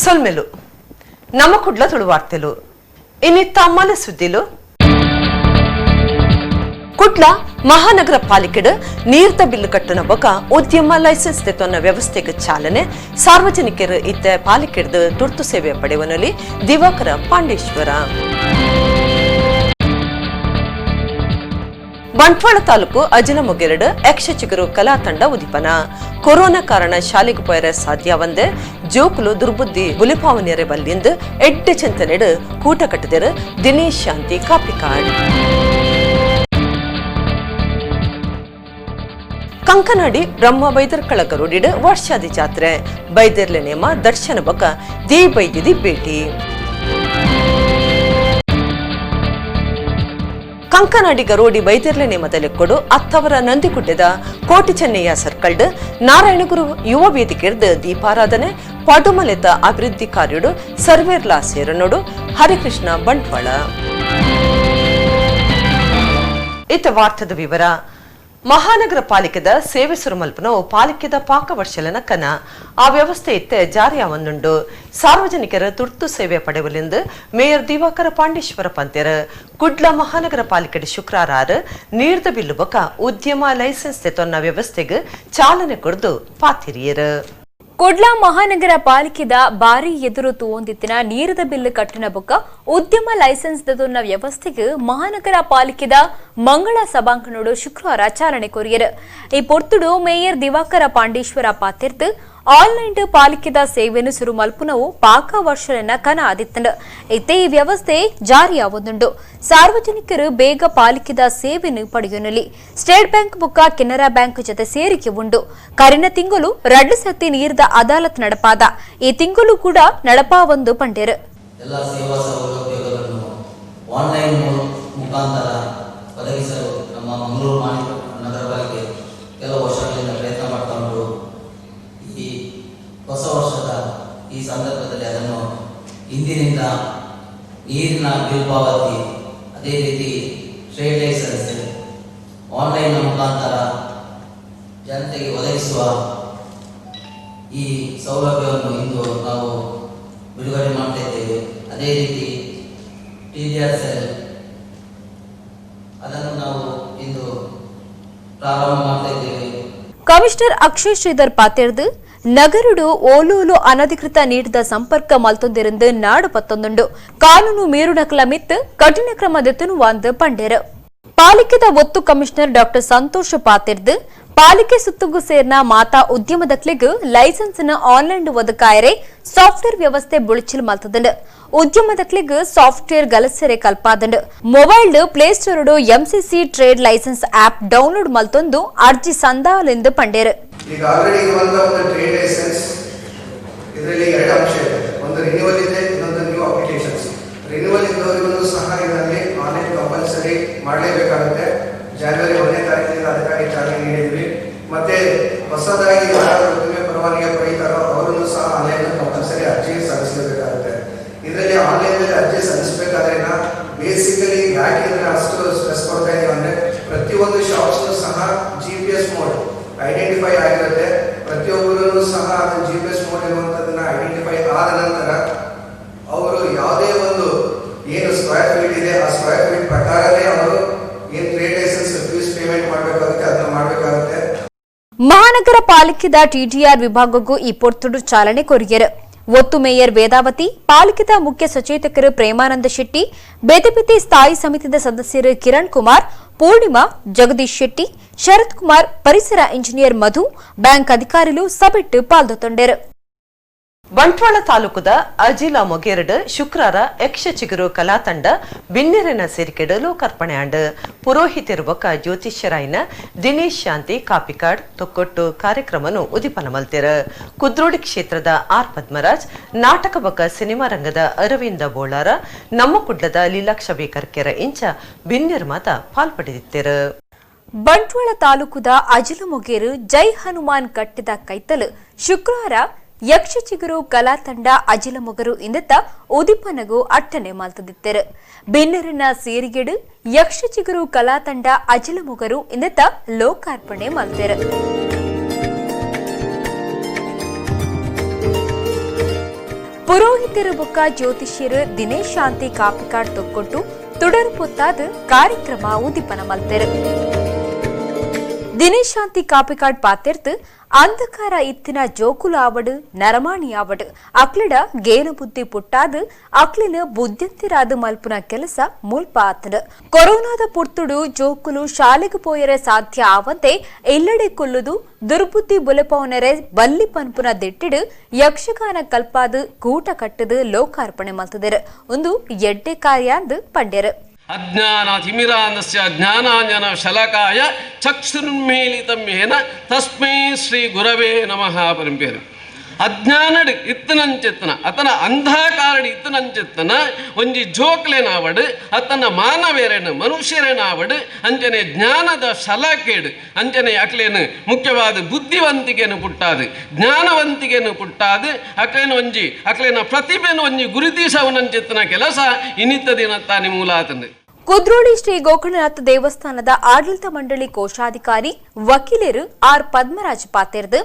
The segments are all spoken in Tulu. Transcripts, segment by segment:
ಸೊಲ್ಮೆಲು ನಮ್ಮ ಕುಡ್ಲ ತುಳುವಾರ್ತೆಲು ಇನ್ನಿತ್ತ ಮಲೆ ಸುದ್ದಿಲು. ಕುಡ್ಲ ಮಹಾನಗರ ಪಾಲಿಕೆಡ್ ನೀರ್ದ ಬಿಲ್ಲು ಕಟ್ಟುನ ಬೊಕ ಉದ್ಯಮ ಲೈಸೆನ್ಸ್ ದೆತೊನ್ನ ವ್ಯವಸ್ಥೆಗೆ ಚಾಲನೆ. ಸಾರ್ವಜನಿಕರು ಇತ್ತ ಪಾಲಿಕೆಡ್ದು ತುರ್ತು ಸೇವೆ ಪಡೆಯುವನಲ್ಲಿ ದಿವಾಕರ ಪಾಂಡೇಶ್ವರ. ಬಂಟ್ವಾಳ ತಾಲೂಕು ಅಜಿಲಮೊಗೆರಡು ಯಕ್ಷಚಿಗುರು ಕಲಾ ತಂಡ ಉದಿಪನ. ಕೊರೋನಾ ಕಾರಣ ಶಾಲೆಗೆ ಪೋಯರೆ ಸಾಧ್ಯವಂದೆ ಜೋಕುಲು ದುರ್ಬುದ್ಧಿ ಬುಲಿಪಾವನಿಯರೆ ಬಲ್ಲಿಂದು ಎಡ್ಡೆ ಚಿಂತನೆಡು ಕೂಟ ಕಟ್ಟದಿರು ದಿನೇಶ್ ಶಾಂತಿ ಕಾಪಿಕಾಡ್. ಕಂಕನಾಡಿ ಬ್ರಹ್ಮ ಬೈದರ್ಕಳ ಗರುಡಿಡು ವರ್ಷಾದಿ ಜಾತ್ರೆ. ಬೈದರ್ಲೆ ನೇಮ ದರ್ಶನ ಬೊಕ they ಬೈದಿದಿ ಭೇಟಿ. ಕಂಕನಾಡಿ ಗರೋಡಿ ಬೈದರ್ಲೆ ನೇಮದಲ್ಲಿ ಕೊಡು ಅತ್ತವರ ನಂದಿಕುಡ್ಡೆದ ಕೋಟಿ ಚೆನ್ನಯ್ಯ ಸರ್ಕಲ್ಡ್ ನಾರಾಯಣಗುರು ಯುವ ವೇದಿಕೆರ್ದು ದೀಪಾರಾಧನೆ. ಪಡುಮಲೆತ ಅಭಿವೃದ್ಧಿ ಕಾರ್ಯಡು ಸರ್ವೇರ್ಲಾ ಸೇರನೋಡು ಹರಿಕೃಷ್ಣ ಬಂಟ್ವಾಳ. ಇತ ವಾರ್ತದ ವಿವರ. ಮಹಾನಗರ ಪಾಲಿಕೆದ ಸೇವೆ ಸುರುಮಲ್ಪನವು ಪಾಲಿಕೆದ ಪಾಕ ವರ್ಷಲನ ಕನ. ಆ ವ್ಯವಸ್ಥೆ ಇತ್ತೆ ಜಾರಿಯಾವನ್ನುಂಡು. ಸಾರ್ವಜನಿಕರ ತುರ್ತು ಸೇವೆ ಪಡೆಯಲೆಂದು ಮೇಯರ್ ದಿವಾಕರ ಪಾಂಡೇಶ್ವರ ಪಂತೆರ್. ಕುಡ್ಲ ಮಹಾನಗರ ಪಾಲಿಕೆ ಶುಕ್ರವಾರ ನೀರ್ದ ಬಿಲ್ಲು ಬೊಕ ಉದ್ಯಮ ಲೈಸೆನ್ಸ್ ತೊನ್ನ ವ್ಯವಸ್ಥೆಗೆ ಚಾಲನೆ ಕೊಡ್ದು ಪಾತಿರಿಯರು. ಕುಡ್ಲ ಮಹಾನಗರ ಪಾಲಿಕೆದ ಬಾರಿ ಎದುರು ತೂವೊಂದಿತ್ತಿನ ನೀರದ ಬಿಲ್ಲು ಕಟ್ಟುನ ಬೊಕ್ಕ ಉದ್ಯಮ ಲೈಸೆನ್ಸ್ ದೊನ್ನ ವ್ಯವಸ್ಥೆಗೆ ಮಹಾನಗರ ಪಾಲಿಕೆದ ಮಂಗಳ ಸಭಾಂಗಣೋಡು ಶುಕ್ರವಾರ ಚಾಲನೆ ಕೊರಿಯರು. ಈ ಪೊರ್ತುಡು ಮೇಯರ್ ದಿವಾಕರ ಪಾಂಡೇಶ್ವರ ಪಾತಿರ್ದು ಆನ್ಲೈನ್ ಪಾಲಿಕೆದ ಸೇವೆಯನ್ನು ಸುರು ಮಲ್ಪುನವು ಪಾಕ ವರ್ಷಲನ್ನ ಕನ ಆದಿತ್ತಂಡು. ಇತ್ತೆ ಈ ವ್ಯವಸ್ಥೆ ಜಾರಿಯಾವೊಂದುಂಡು. ಸಾರ್ವಜನಿಕರು ಬೇಗ ಪಾಲಿಕೆದ ಸೇವೆಯನ್ನು ಪಡೆಯುವನಲ್ಲಿ ಸ್ಟೇಟ್ ಬ್ಯಾಂಕ್ ಬುಕ್ಕ ಕೆನರಾ ಬ್ಯಾಂಕ್ ಜೊತೆ ಸೇರಿಕೆ ಉಂಡು. ಕರಿನ ತಿಂಗಳು 2 ಸತಿ ನೀರ್ದ ಅದಾಲತ್ ನಡಪಾದ ಈ ತಿಂಗಳು ಕೂಡ ನಡಪಾವೊಂದು ಪಂಡೇರು. ಎಲ್ಲ ಸೇವಾ ಸೌಲಭ್ಯಗಳನ್ನು ಆನ್ಲೈನ್ ಮುಖಾಂತರ ಒದಗಿಸಲು ನಮ್ಮ ಮಂಗಳೂರು ನಗರ ಪಾಲಿಕೆ ಕೆಲವು ವರ್ಷಗಳಿಂದ ಪ್ರಯತ್ನ ಮಾಡ್ತಾ ಉಂಟು. ಈ ಹೊಸ ವರ್ಷದ ಈ ಸಂದರ್ಭದಲ್ಲಿ ಅದನ್ನು ಇಂದಿನಿಂದ ನೀರಿನ ಬಿಲ್ ಪಾವತಿ, ಅದೇ ರೀತಿ ಟ್ರೇಡ್ ಲೈಸೆನ್ಸ್ ಆನ್ಲೈನ್ ಮುಖಾಂತರ ಜನತೆಗೆ ಒದಗಿಸುವ ಈ ಸೌಲಭ್ಯವನ್ನು ಇಂದು ನಾವು ಬಿಡುಗಡೆ ಮಾಡ್ತಾ ಇದ್ದೇವೆ. ಅದೇ ರೀತಿ ಟಿ ಡಿ ಆರ್ ಸೆಲ್ ಅದನ್ನು ನಾವು ಇಂದು ಪ್ರಾರಂಭ ಮಾಡ್ತಾ ಇದ್ದೇವೆ. ಕಮಿಷನರ್ ಅಕ್ಷಯ್ ಶ್ರೀಧರ್ ಪಾತೆರ್ದು ನಗರುಡು ಓಲೋಲು ಅನಧಿಕೃತ ನೀಡಿದ ಸಂಪರ್ಕ ಮಲ್ತೊಂದಿರಂದು ನಾಡು ಪತ್ತೊಂದುಂಡು. ಕಾನೂನು ಮೀರುನಕಲ ಮಿತ್ತು ಕಠಿಣ ಕ್ರಮ ದೆತ್ತುನುವಾಂದು ಪಂಡೇರು. ಪಾಲಿಕೆದ ಒತ್ತು ಕಮಿಷನರ್ ಡಾಕ್ಟರ್ ಸಂತೋಷ್ ಪಾತೆರ್ದು ಪಾಲಿಕೆ ಸುತ್ತುಗು ಸೇರ್ನ ಮಾತಾ ಉದ್ಯಮದಕ್ಲಿಗ್ ಲೈಸೆನ್ಸ್ ಆನ್ಲೈನ್ ಒದಕಾಯರೆ ಸಾಫ್ಟ್ವೇರ್ ವ್ಯವಸ್ಥೆ ಬುಳಿಚಿಲ್ ಮಲ್ತದಂಡು. ಉದ್ಯಮದಕ್ಲಿಗ್ software ಗಲಸೆರೆ ಕಲ್ಪಾದಂಡು. Mobile play store MCC trade licence app download ಮಲ್ತೊಂದು ಅರ್ಜಿ ಸಂದಾಲೆಂದು ಪಂಡೇರು. ಈಗ ಆಲ್ರೆಡಿ ಇರುವಂತ ಒಂದು ಟ್ರೇಡ್ ಲೈಸೆನ್ಸ್ ಇದರಲ್ಲಿ ಎರಡು ಅಂಶ ಇದೆ. ಒಂದು ರಿನ್ಯೂವಲ್ ಇದೆ, ಇನ್ನೊಂದು ನ್ಯೂ ಅಪ್ಲಿಕೇಶನ್ಸ್. ರಿನ್ಯೂವಲ್ ಇದ್ದವರಿಗೂ ಸಹ ಇದರಲ್ಲಿ ಆನ್ಲೈನ್ ಕಂಪಲ್ಸರಿ ಮಾಡಲೇಬೇಕಾಗುತ್ತೆ. ಜನವರಿ 1ನೇ ತಾರೀಕಿನಿಂದ ಅದಕ್ಕಾಗಿ ಚಾಲನೆ ನೀಡಿದ್ವಿ. ಮತ್ತೆ ಹೊಸದಾಗಿ ಯಾರಾದರೂ ಉದ್ದಿಮೆ ಪರವಾನಗಿ ಪಡೀತಾರೋ ಅವರನ್ನು ಸಹ ಆನ್ಲೈನ್ ಕಂಪಲ್ಸರಿ ಅರ್ಜಿ ಸಲ್ಲಿಸಲೇಬೇಕಾಗುತ್ತೆ. ಇದರಲ್ಲಿ ಆನ್ಲೈನ್ ಅಲ್ಲಿ ಅರ್ಜಿ ಸಲ್ಲಿಸಬೇಕಾದ್ರೆ ಬೇಸಿಕಲಿ ಯಾಕೆ ಇದನ್ನ ಅಷ್ಟು ಸ್ಟ್ರೆಸ್ ಕೊಡ್ತಾ ಇದೀವಿ ಅಂದ್ರೆ, ಪ್ರತಿಯೊಂದು ಶಾಪ್ಸ್ ಸಹ GPS mode identify ಆಗಿರುತ್ತೆ. ಪ್ರತಿಯೊಬ್ಬರೂ ಸಹ ಅದನ್ನ GPS mode ಇರುವಂತದನ್ನ ಐಡೆಂಟಿಫೈ ಆದ ನಂತರ ಅವರು ಯಾವುದೇ ಒಂದು ಏನು ಸ್ಕ್ವೇರ್ ಫೀಟ್ ಇದೆ, ಆ ಸ್ಕ್ವೇರ್ ಫೀಟ್ ಪ್ರಕಾರನೇ ಅವರು ಏನು ಟ್ರೇಡ್ ಲೈಸೆನ್ಸ್ ಫೀಸ್ ಪೇಮೆಂಟ್ ಮಾಡಬೇಕಾಗುತ್ತೆ, ಅದನ್ನ ಮಾಡಬೇಕಾಗುತ್ತೆ. ಮಹಾನಗರ ಪಾಲಿಕೆದ ಟಿಡಿಆರ್ ವಿಭಾಗಕ್ಕೂ ಈ ಪೊರ್ತುಡು ಚಾಲನೆ ಕೊರಿಯರು. ಒತ್ತು ಮೇಯರ್ ವೇದಾವತಿ, ಪಾಲಿಕೆದ ಮುಖ್ಯ ಸಚೇತಕರು ಪ್ರೇಮಾನಂದ ಶೆಟ್ಟಿ, ಬೇತೆಬೇತೆ ಸ್ಥಾಯಿ ಸಮಿತಿದ ಸದಸ್ಯರು ಕಿರಣ್ ಕುಮಾರ್, ಪೂರ್ಣಿಮಾ, ಜಗದೀಶ್ ಶೆಟ್ಟಿ, ಶರತ್ ಕುಮಾರ್, ಪರಿಸರ ಇಂಜಿನಿಯರ್ ಮಧು, ಬ್ಯಾಂಕ್ ಅಧಿಕಾರಿಗಳು ಸಭೆಟ್ಟು ಪಾಲ್ಗೊತ್ತೊಂಡರು. ಬಂಟ್ವಾಳ ತಾಲೂಕುದ ಅಜಿಲ ಮೊಗೇರಡು ಶುಕ್ರಾರ ಯಕ್ಷ ಚಿಗುರು ಕಲಾ ತಂಡ ಬಿನ್ನೆರೆನ ಸೇರಿಕೆಡು ಲೋಕಾರ್ಪಣೆ ಆಂಡ್. ಪುರೋಹಿತಿರುವಕ ಜ್ಯೋತಿಷ್ಯರಾಯನ ದಿನೇಶ್ ಶಾಂತಿ ಕಾಪಿಕಾಡ್ ತೊಕ್ಕೊಟ್ಟು ಕಾರ್ಯಕ್ರಮನು ಉದಿಪನ ಮಲ್ತೆರ್. ಕುದ್ರೋಡಿ ಕ್ಷೇತ್ರದ ಆರ್ ಪದ್ಮರಾಜ್, ನಾಟಕ ಬೊಕ ಸಿನಿಮಾ ರಂಗದ ಅರವಿಂದ ಬೋಳಾರ, ನಮ್ಮ ಕುಡ್ಲದ ಲೀಲಾಕ್ಷ ಬೇಕರ್ಕೆರ ಇಂಚ ಬಿನ್ನೆರ್ ಮಾತ ಪಾಲ್ಪಡೆದಿತ್ತೆರ್. ಬಂಟ್ವಾಳ ತಾಲೂಕುದ ಅಜಿಲ ಮೊಗೇರು ಜೈ ಹನುಮಾನ್ ಕಟ್ಟಿದ ಕೈತಲು ಶುಕ್ರವಾರ ಯಕ್ಷಚಿಗುರು ಕಲಾ ತಂಡ ಅಜಿಲ ಮೊಗರು ಇಂದತ್ತ ಉದಿಪನಗು ಅಟ್ಟನೆ ಮಾಲ್ತದಿತ್ತೆರು. ಬಿನ್ನರನ ಸೇರಿಗೆಡು ಯಕ್ಷಚಿಗುರು ಕಲಾ ತಂಡ ಅಜಿಲ ಮೊಗರು ಇಂದತ್ತ ಲೋಕಾರ್ಪಣೆ ಮಲ್ತೆರು. ಪುರೋಹಿತರು ಬೊಕ್ಕ ಜ್ಯೋತಿಷ್ಯರು ದಿನೇಶ್ ಶಾಂತಿ ಕಾಪಿಕಾಡ್ ತೊಕ್ಕೊಟ್ಟು ತುಡರು ಪೊತ್ತಾದ ಕಾರ್ಯಕ್ರಮ ಉದ್ದೀಪನ ಮಲ್ತೆರು. ದಿನೇಶ್ ಶಾಂತಿ ಕಾಪಿಕಾಡ್ ಪಾತೆರ್ತು ಅಂಧಕಾರ ಇತ್ತಿನ ಜೋಕುಲು ಆವಡು ನರಮಾಣಿ ಆವಡು ಅಕ್ಲಿಡ ಗೇನ ಬುದ್ಧಿ ಪುಟ್ಟಾದು ಅಕ್ಲಿನ ಬುದ್ಧಿಂತಿರಾದ ಮಲ್ಪುನ ಕೆಲಸ ಮುಲ್ಪ ಆತನು. ಕೊರೋನಾದ ಪುರ್ತುಡು ಜೋಕುಲು ಶಾಲೆಗೆ ಪೋಯರೆ ಸಾಧ್ಯ ಆವಂತೆ ಎಲ್ಲೆಡೆ ಕೊಲ್ಲುದು ದುರ್ಬುದ್ಧಿ ಬುಲೆಪವನರೆ ಬಲ್ಲಿ ಪನ್ಪುನ ದಿಟ್ಟಿಡು ಯಕ್ಷಗಾನ ಕಲ್ಪಾದು ಕೂಟ ಕಟ್ಟದು ಲೋಕಾರ್ಪಣೆ ಮಲ್ತದರು. ಒಂದು ಎಡ್ಡೆ ಕಾರ್ಯ ಅಂದು ಪಂಡ್ಯರು. ಅಜ್ಞಾನ ತಿಮಿರಾಂಧಸ್ಯ ಜ್ಞಾನಾಂಜನ ಶಲಕಾಯ ಚಕ್ಷುರ್ಮೇಲಿತಂ ಯೇನ ತಸ್ಮೈ ಶ್ರೀ ಗುರವೇ ನಮಃ ಪರಂಪೇರು. ಅಜ್ಞಾನಡು ಇತ್ತನಂಚೆತ್ತನ ಅತನ ಅಂಧಕಾರಡು ಇತ್ತನಂಚೆತ್ತನ ಒಂಜಿ ಜೋಕ್ಲೆನಾವಡು ಅತನ ಮಾನವೇರೇನು ಮನುಷ್ಯರೇನಾವಡು ಅಂಚನೆ ಜ್ಞಾನದ ಶಲಕೇಡು ಅಂಚನೆ ಅಕ್ಲೇನು ಮುಖ್ಯವಾದ ಬುದ್ಧಿವಂತಿಕೆನು ಪುಟ್ಟಾದು ಜ್ಞಾನವಂತಿಕೆನು ಪುಟ್ಟಾದು ಅಕ್ಲೇನು ಒಂಜಿ ಅಕ್ಲೇನ ಪ್ರತಿಭೆನು ಒಂಜಿ ಗುರುತೀಸವನಂಚೆತ್ತನ ಕೆಲಸ ಇನ್ನಿತ್ತ ದಿನ ತಾನಿ ಮೂಲಾತಂದು. ಕುದ್ರೋಳಿ ಶ್ರೀ ಗೋಕರ್ಣನಾಥ ದೇವಸ್ಥಾನದ ಆಡಳಿತ ಮಂಡಳಿ ಕೋಶಾಧಿಕಾರಿ ವಕೀಲರು ಆರ್ ಪದ್ಮರಾಜ್ ಪಾತೆರ್ದು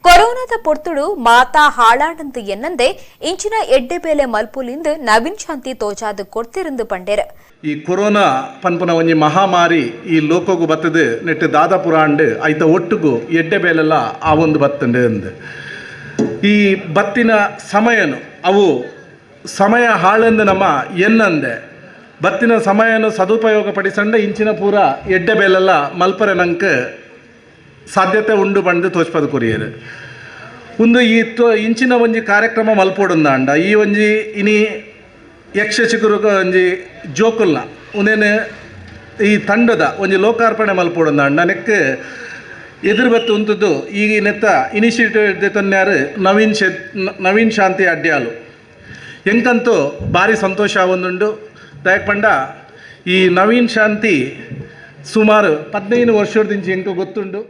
ಕೊರೋನಾದ ಪೊರ್ತುಡು ಮಾತಾ ಹಾಳಾಡಂದು ಎನ್ನಂದೆ ಇಂಚಿನ ಎಡ್ಡೆ ಬೇಲೆ ಮಲ್ಪುಲಿಂದ ನವೀನ್ ಶಾಂತಿ ತೋಜಾದು ಕೊಡ್ತಿರಂದು ಪಂಡೇರು. ಈ ಕೊರೋನಾ ಪನ್ಪುನ ಒಂಜಿ ಮಹಾಮಾರಿ ಈ ಲೋಕಗು ಬತ್ತದು ನೆಟ್ಟು ದಾದಾಪುರ ಅಂಡ್ ಐತ ಒಟ್ಟುಗು ಎಡ್ಡೆ ಬೇಲೆಲ್ಲ ಆ ಒಂದು ಬತ್ತಂಡು ಅಂದು. ಈ ಬತ್ತಿನ ಸಮಯನು ಅವು ಸಮಯ ಹಾಳೆಂದು ನಮ್ಮ ಎನ್ನಂದೆ ಬತ್ತಿನ ಸಮಯನು ಸದುಪಯೋಗ ಪಡಿಸಂಡ ಇಂಚಿನ ಪೂರ ಎಡ್ಡೆ ಬೇಲೆಲ್ಲ ಮಲ್ಪರೆ ನಂಗೆ ಸಾಧ್ಯತೆ ಉಂಡು ಬಂದು ತೋಚ್ಪದ ಕೊರಿಯರು. ಒಂದು ಈ ಇಂಚಿನ ಒಂಜಿ ಕಾರ್ಯಕ್ರಮ ಮಲ್ಪೋಡುಂದಾಂಡ ಈ ಒಂಜಿ ಇನಿ ಯಕ್ಷಚಿಗುರು ಒಂಜಿ ಜೋಕುಲ್ನ ಉಂದೇನು ಈ ತಂಡದ ಒಂಜಿ ಲೋಕಾರ್ಪಣೆ ಮಲ್ಪೋಡುಂದಾಂಡ ನೆಕ್ ಎದುರು ಬತ್ತು ಉಂಟದ್ದು ಈ ನೆತ್ತ ಇನಿಷಿಯೇಟಿವ್ ತನ್ಯಾರು ನವೀನ್ ಶಾಂತಿ ಅಡ್ಯಾಲು ಎಂಕಂತೂ ಭಾರಿ ಸಂತೋಷ ಒಂದುಂಡು. ದಾಯಕ್ ಪಂಡ ಈ ನವೀನ್ ಶಾಂತಿ ಸುಮಾರು 15 ವರ್ಷದಿಂದ ಎಂಕು ಗೊತ್ತುಂಡು.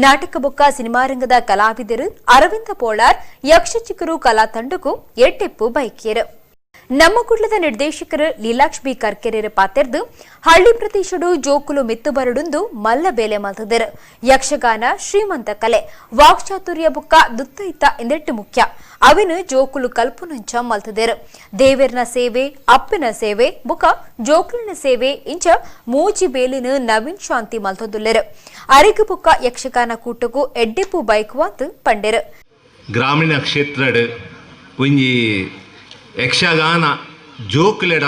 ನಾಟಕ ಬೊಕ್ಕ ಸಿನಿಮಾ ರಂಗದ ಕಲಾವಿದರು ಅರವಿಂದ ಪೋಳಾರ್ ಯಕ್ಷಚಿಕರು ಕಲಾ ತಂಡಕ್ಕೂ ಎಟ್ಟೆಪ್ಪು ಬೈಕಿಯರು. ನಮ್ಮ ಕುಡ್ಲದ ನಿರ್ದೇಶಕರು ಲೀಲಾಕ್ಷ್ ಬಿ ಕರ್ಕೆರೆರ ಪಾತೆರ್ದು ಹಳ್ಳಿ ಪ್ರದೇಶಡು ಜೋಕುಲು ಮಿತ್ತು ಬರಡುಂದು ಮಲ್ಲ ಬೇಲೆ ಮಲ್ತದರು. ಯಕ್ಷಗಾನ ಶ್ರೀಮಂತ ಕಲೆ ವಾಕ್ಚಾತುರ್ಯ ಬುಕ್ಕ ದುತ್ತೈತ ಎಂದೆಟ್ಟು ಮುಖ್ಯ ಅವಿನ ಜೋಕುಲು ಕಲ್ಪುನಂಚ ಮಲ್ತದರು. ದೇವೆರ್ನ ಸೇವೆ ಅಪ್ಪಿನ ಸೇವೆ ಬುಕ್ಕ ಜೋಕುಲಿನ ಸೇವೆ ಇಂಚ ಮೂಜಿ ಬೇಲಿನ ನವೀನ್ ಶಾಂತಿ ಮಲ್ತದುಲ್ಲೆರು. ಅರಿಗು ಬುಕ್ಕ ಯಕ್ಷಗಾನ ಕೂಟಕ್ಕೂ ಎಡ್ಡೆಪ್ಪು ಬೈಕುವಂತ ಪಂಡೆರು. ಗ್ರಾಮೀಣ ಕ್ಷೇತ್ರಡ್ ಒಂಜಿ ಯಕ್ಷಗಾನ ಜೋಕ್ಲೆಡ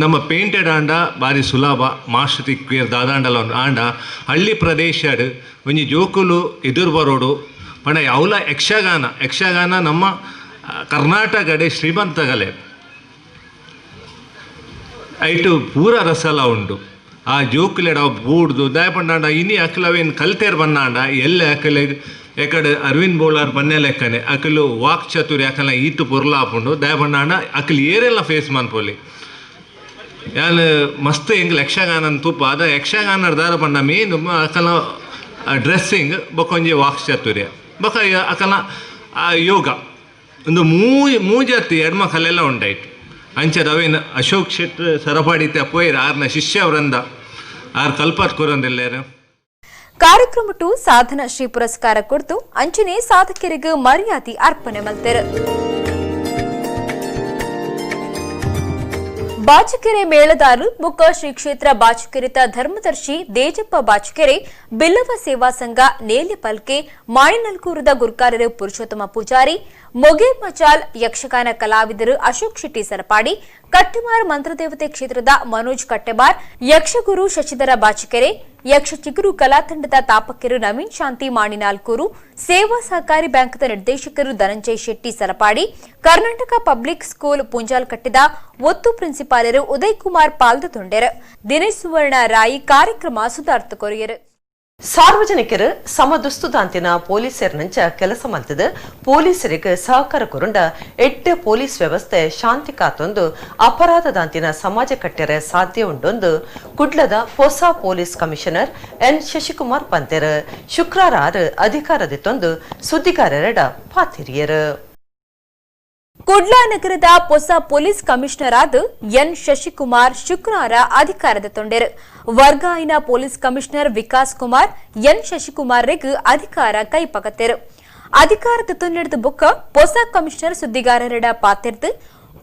ನಮ್ಮ ಪೇಂಟೆಡ್ ಆಂಡ ಭಾರಿ ಸುಲಭ ಮಾಸ್ಟರ್ ತಿಕ್ವೇರ್ ದಾದಾಂಡಲ ಆಂಡ ಹಳ್ಳಿ ಪ್ರದೇಶಡ್ ಒಂಜಿ ಜೋಕುಲು ಎದುರು ಬರೋಡು ಪಂಡ ಯಾವ್ಲ ಯಕ್ಷಗಾನ ಯಕ್ಷಗಾನ ನಮ್ಮ ಕರ್ನಾಟಕಡೆ ಶ್ರೀಮಂತಗಲೆ ಐಟು ಪೂರ ರಸಲ ಉಂಡು. ಆ ಜೋಕುಲೆಡ ಬೂಡ್ದು ದಾಯ ಪಂಡಾಂಡ ಇನಿ ಅಕ್ಲವೇನು ಕಲ್ತೇರ್ ಬನ್ನಾಂಡ ಎಲ್ಲ ಅಕಲೆ ಎಕಡೆ ಅರವಿಂದ್ ಬೋಳಾರ್ ಬನ್ನೆ ಲೆಕ್ಕನೆ ಅಕಲು ವಾಕ್ ಚತುರಿ ಅಕಲ ಈತು ಪೊರ್ಲಾಪುಂಡು ದಯ ಬಣ್ಣಾಂಡ ಅಕಲು ಏರೆಲ್ಲ ಫೇಸ್ ಮನ್ಪೊಲಿ ಯಾನ್ ಮಸ್ತ್ ಎಂಗ್ ಯಕ್ಷಗಾನ ತೂಪ ಅದ ಯಕ್ಷಗಾನ ದಾರ ಪಂಡ ಮೇನ್ ಅಕಲ ಡ್ರೆಸ್ಸಿಂಗ್ ಬೊಕೊಂಜಿ ವಾಕ್ ಚತುರ್ಯ ಬೊಕ ಅಕಲ ಯೋಗ ಒಂದು ಮೂಜತ್ತಿ ಎಡ್ಮ ಕಲೆಲ್ಲ ಉಂಡಾಯ್ತು. ಅಂಚದ ಅವೇನು ಅಶೋಕ್ ಶೆಟ್ರ್ ಸರಪಾಡಿತ ಪೋಯಿರ್ ಆರ್ನ ಶಿಷ್ಯ ವೃಂದ ಆರ್ ಕಲ್ಪತ್ ಕೊರಂದಿಲ್ಲೇರು. ಕಾರ್ಯಕ್ರಮಟ್ಟು ಸಾಧನ ಶ್ರೀ ಪುರಸ್ಕಾರ ಕೊಡ್ತು ಅಂಚನೆ ಸಾಧಕರಿಗೆ ಮರ್ಯಾದೆ ಅರ್ಪಣೆ ಮಲ್ತೆರು. ಬಾಚಕೆರೆ ಮೇಳದಾರರು ಬುಕ್ಕ ಶ್ರೀ ಕ್ಷೇತ್ರ ಬಾಚಕೆರೆತ ಧರ್ಮದರ್ಶಿ ದೇಜಪ್ಪ ಬಾಚಕೆರೆ ಬಿಲ್ಲವ ಸೇವಾ ಸಂಘ ನೇಲೆ ಪಲ್ಕೆ ಮಾಣಿನಲ್ಕೂರದ ಗುರ್ಕಾರರು ಪುರುಷೋತ್ತಮ ಪೂಜಾರಿ ಮೊಗೇರ್ ಮಚಾಲ್ ಯಕ್ಷಗಾನ ಕಲಾವಿದರು ಅಶೋಕ್ ಶೆಟ್ಟಿ ಸರಪಾಡಿ ಕಟ್ಟೆಮಾರ್ ಮಂತ್ರದೇವತೆ ಕ್ಷೇತ್ರದ ಮನೋಜ್ ಕಟ್ಟೆಮಾರ್ ಯಕ್ಷಗುರು ಶಶಿಧರ ಬಾಚಕೆರೆ ಯಕ್ಷ ಚಿಗುರು ಕಲಾ ತಂಡದ ತಾಪಕರು ನವೀನ್ ಶಾಂತಿ ಮಾಣಿನಾಲ್ಕೂರು ಸೇವಾ ಸಹಕಾರಿ ಬ್ಯಾಂಕ್ದ ನಿರ್ದೇಶಕರು ಧನಂಜಯ ಶೆಟ್ಟಿ ಸರಪಾಡಿ ಕರ್ನಾಟಕ ಪಬ್ಲಿಕ್ ಸ್ಕೂಲ್ ಪುಂಜಾಲ್ ಕಟ್ಟಿದ ಒತ್ತು ಪ್ರಿನ್ಸಿಪಾಲರು ಉದಯ್ ಕುಮಾರ್ ಪಾಲ್ದೊಂಡೆರು ದಿನೇಶ್ ಸುವರ್ಣ ರಾಯಿ ಕಾರ್ಯಕ್ರಮ ಸುಧಾರ್ಥ ಕೊರಿಯರು. ಸಾರ್ವಜನಿಕರು ಸಮದುಸ್ತುದಾಂತಿನ ಪೊಲೀಸರನಂಚ ಕೆಲಸ ಮಲ್ತದ ಪೊಲೀಸರಿಗೆ ಸಹಕಾರ ಕೊರುಂಡ ಎಡ್ಡೆ ಪೊಲೀಸ್ ವ್ಯವಸ್ಥೆ ಶಾಂತಿ ಕಾತೊಂದು ಅಪರಾಧದಾಂತಿನ ಸಮಾಜ ಕಟ್ಟೆರೆ ಸಾಧ್ಯ ಉಂಡೊಂದು ಕುಡ್ಲದ ಹೊಸ police commissioner N Shashikumar ಪಂತೆರು ಶುಕ್ರವಾರ ಅಧಿಕಾರದಿತ್ತೊಂದು ಸುದ್ದಿಗಾರರೆಡ ಪಾತಿರಿಯರು. ಕುಡ್ಲ ನಗರದ ಹೊಸ ಪೊಲೀಸ್ ಕಮಿಷನರ್ ಆದ ಎನ್ ಶಶಿಕುಮಾರ್ ಶುಕ್ರವಾರ ಅಧಿಕಾರದ ತೊಂಡೆರು. ವರ್ಗಾಯಿನ police commissioner Vikas Kumar N Shashikumar ರೆಗ್ ಅಧಿಕಾರ ಕೈಪಗತ್ತೆರು. ಅಧಿಕಾರದ ತುನ್ನೆಡ್ದು ಬೊಕ್ಕ ಹೊಸ ಕಮಿಷನರ್ ಸುದ್ದಿಗಾರರೆಡ ಪಾತೆರ್ದು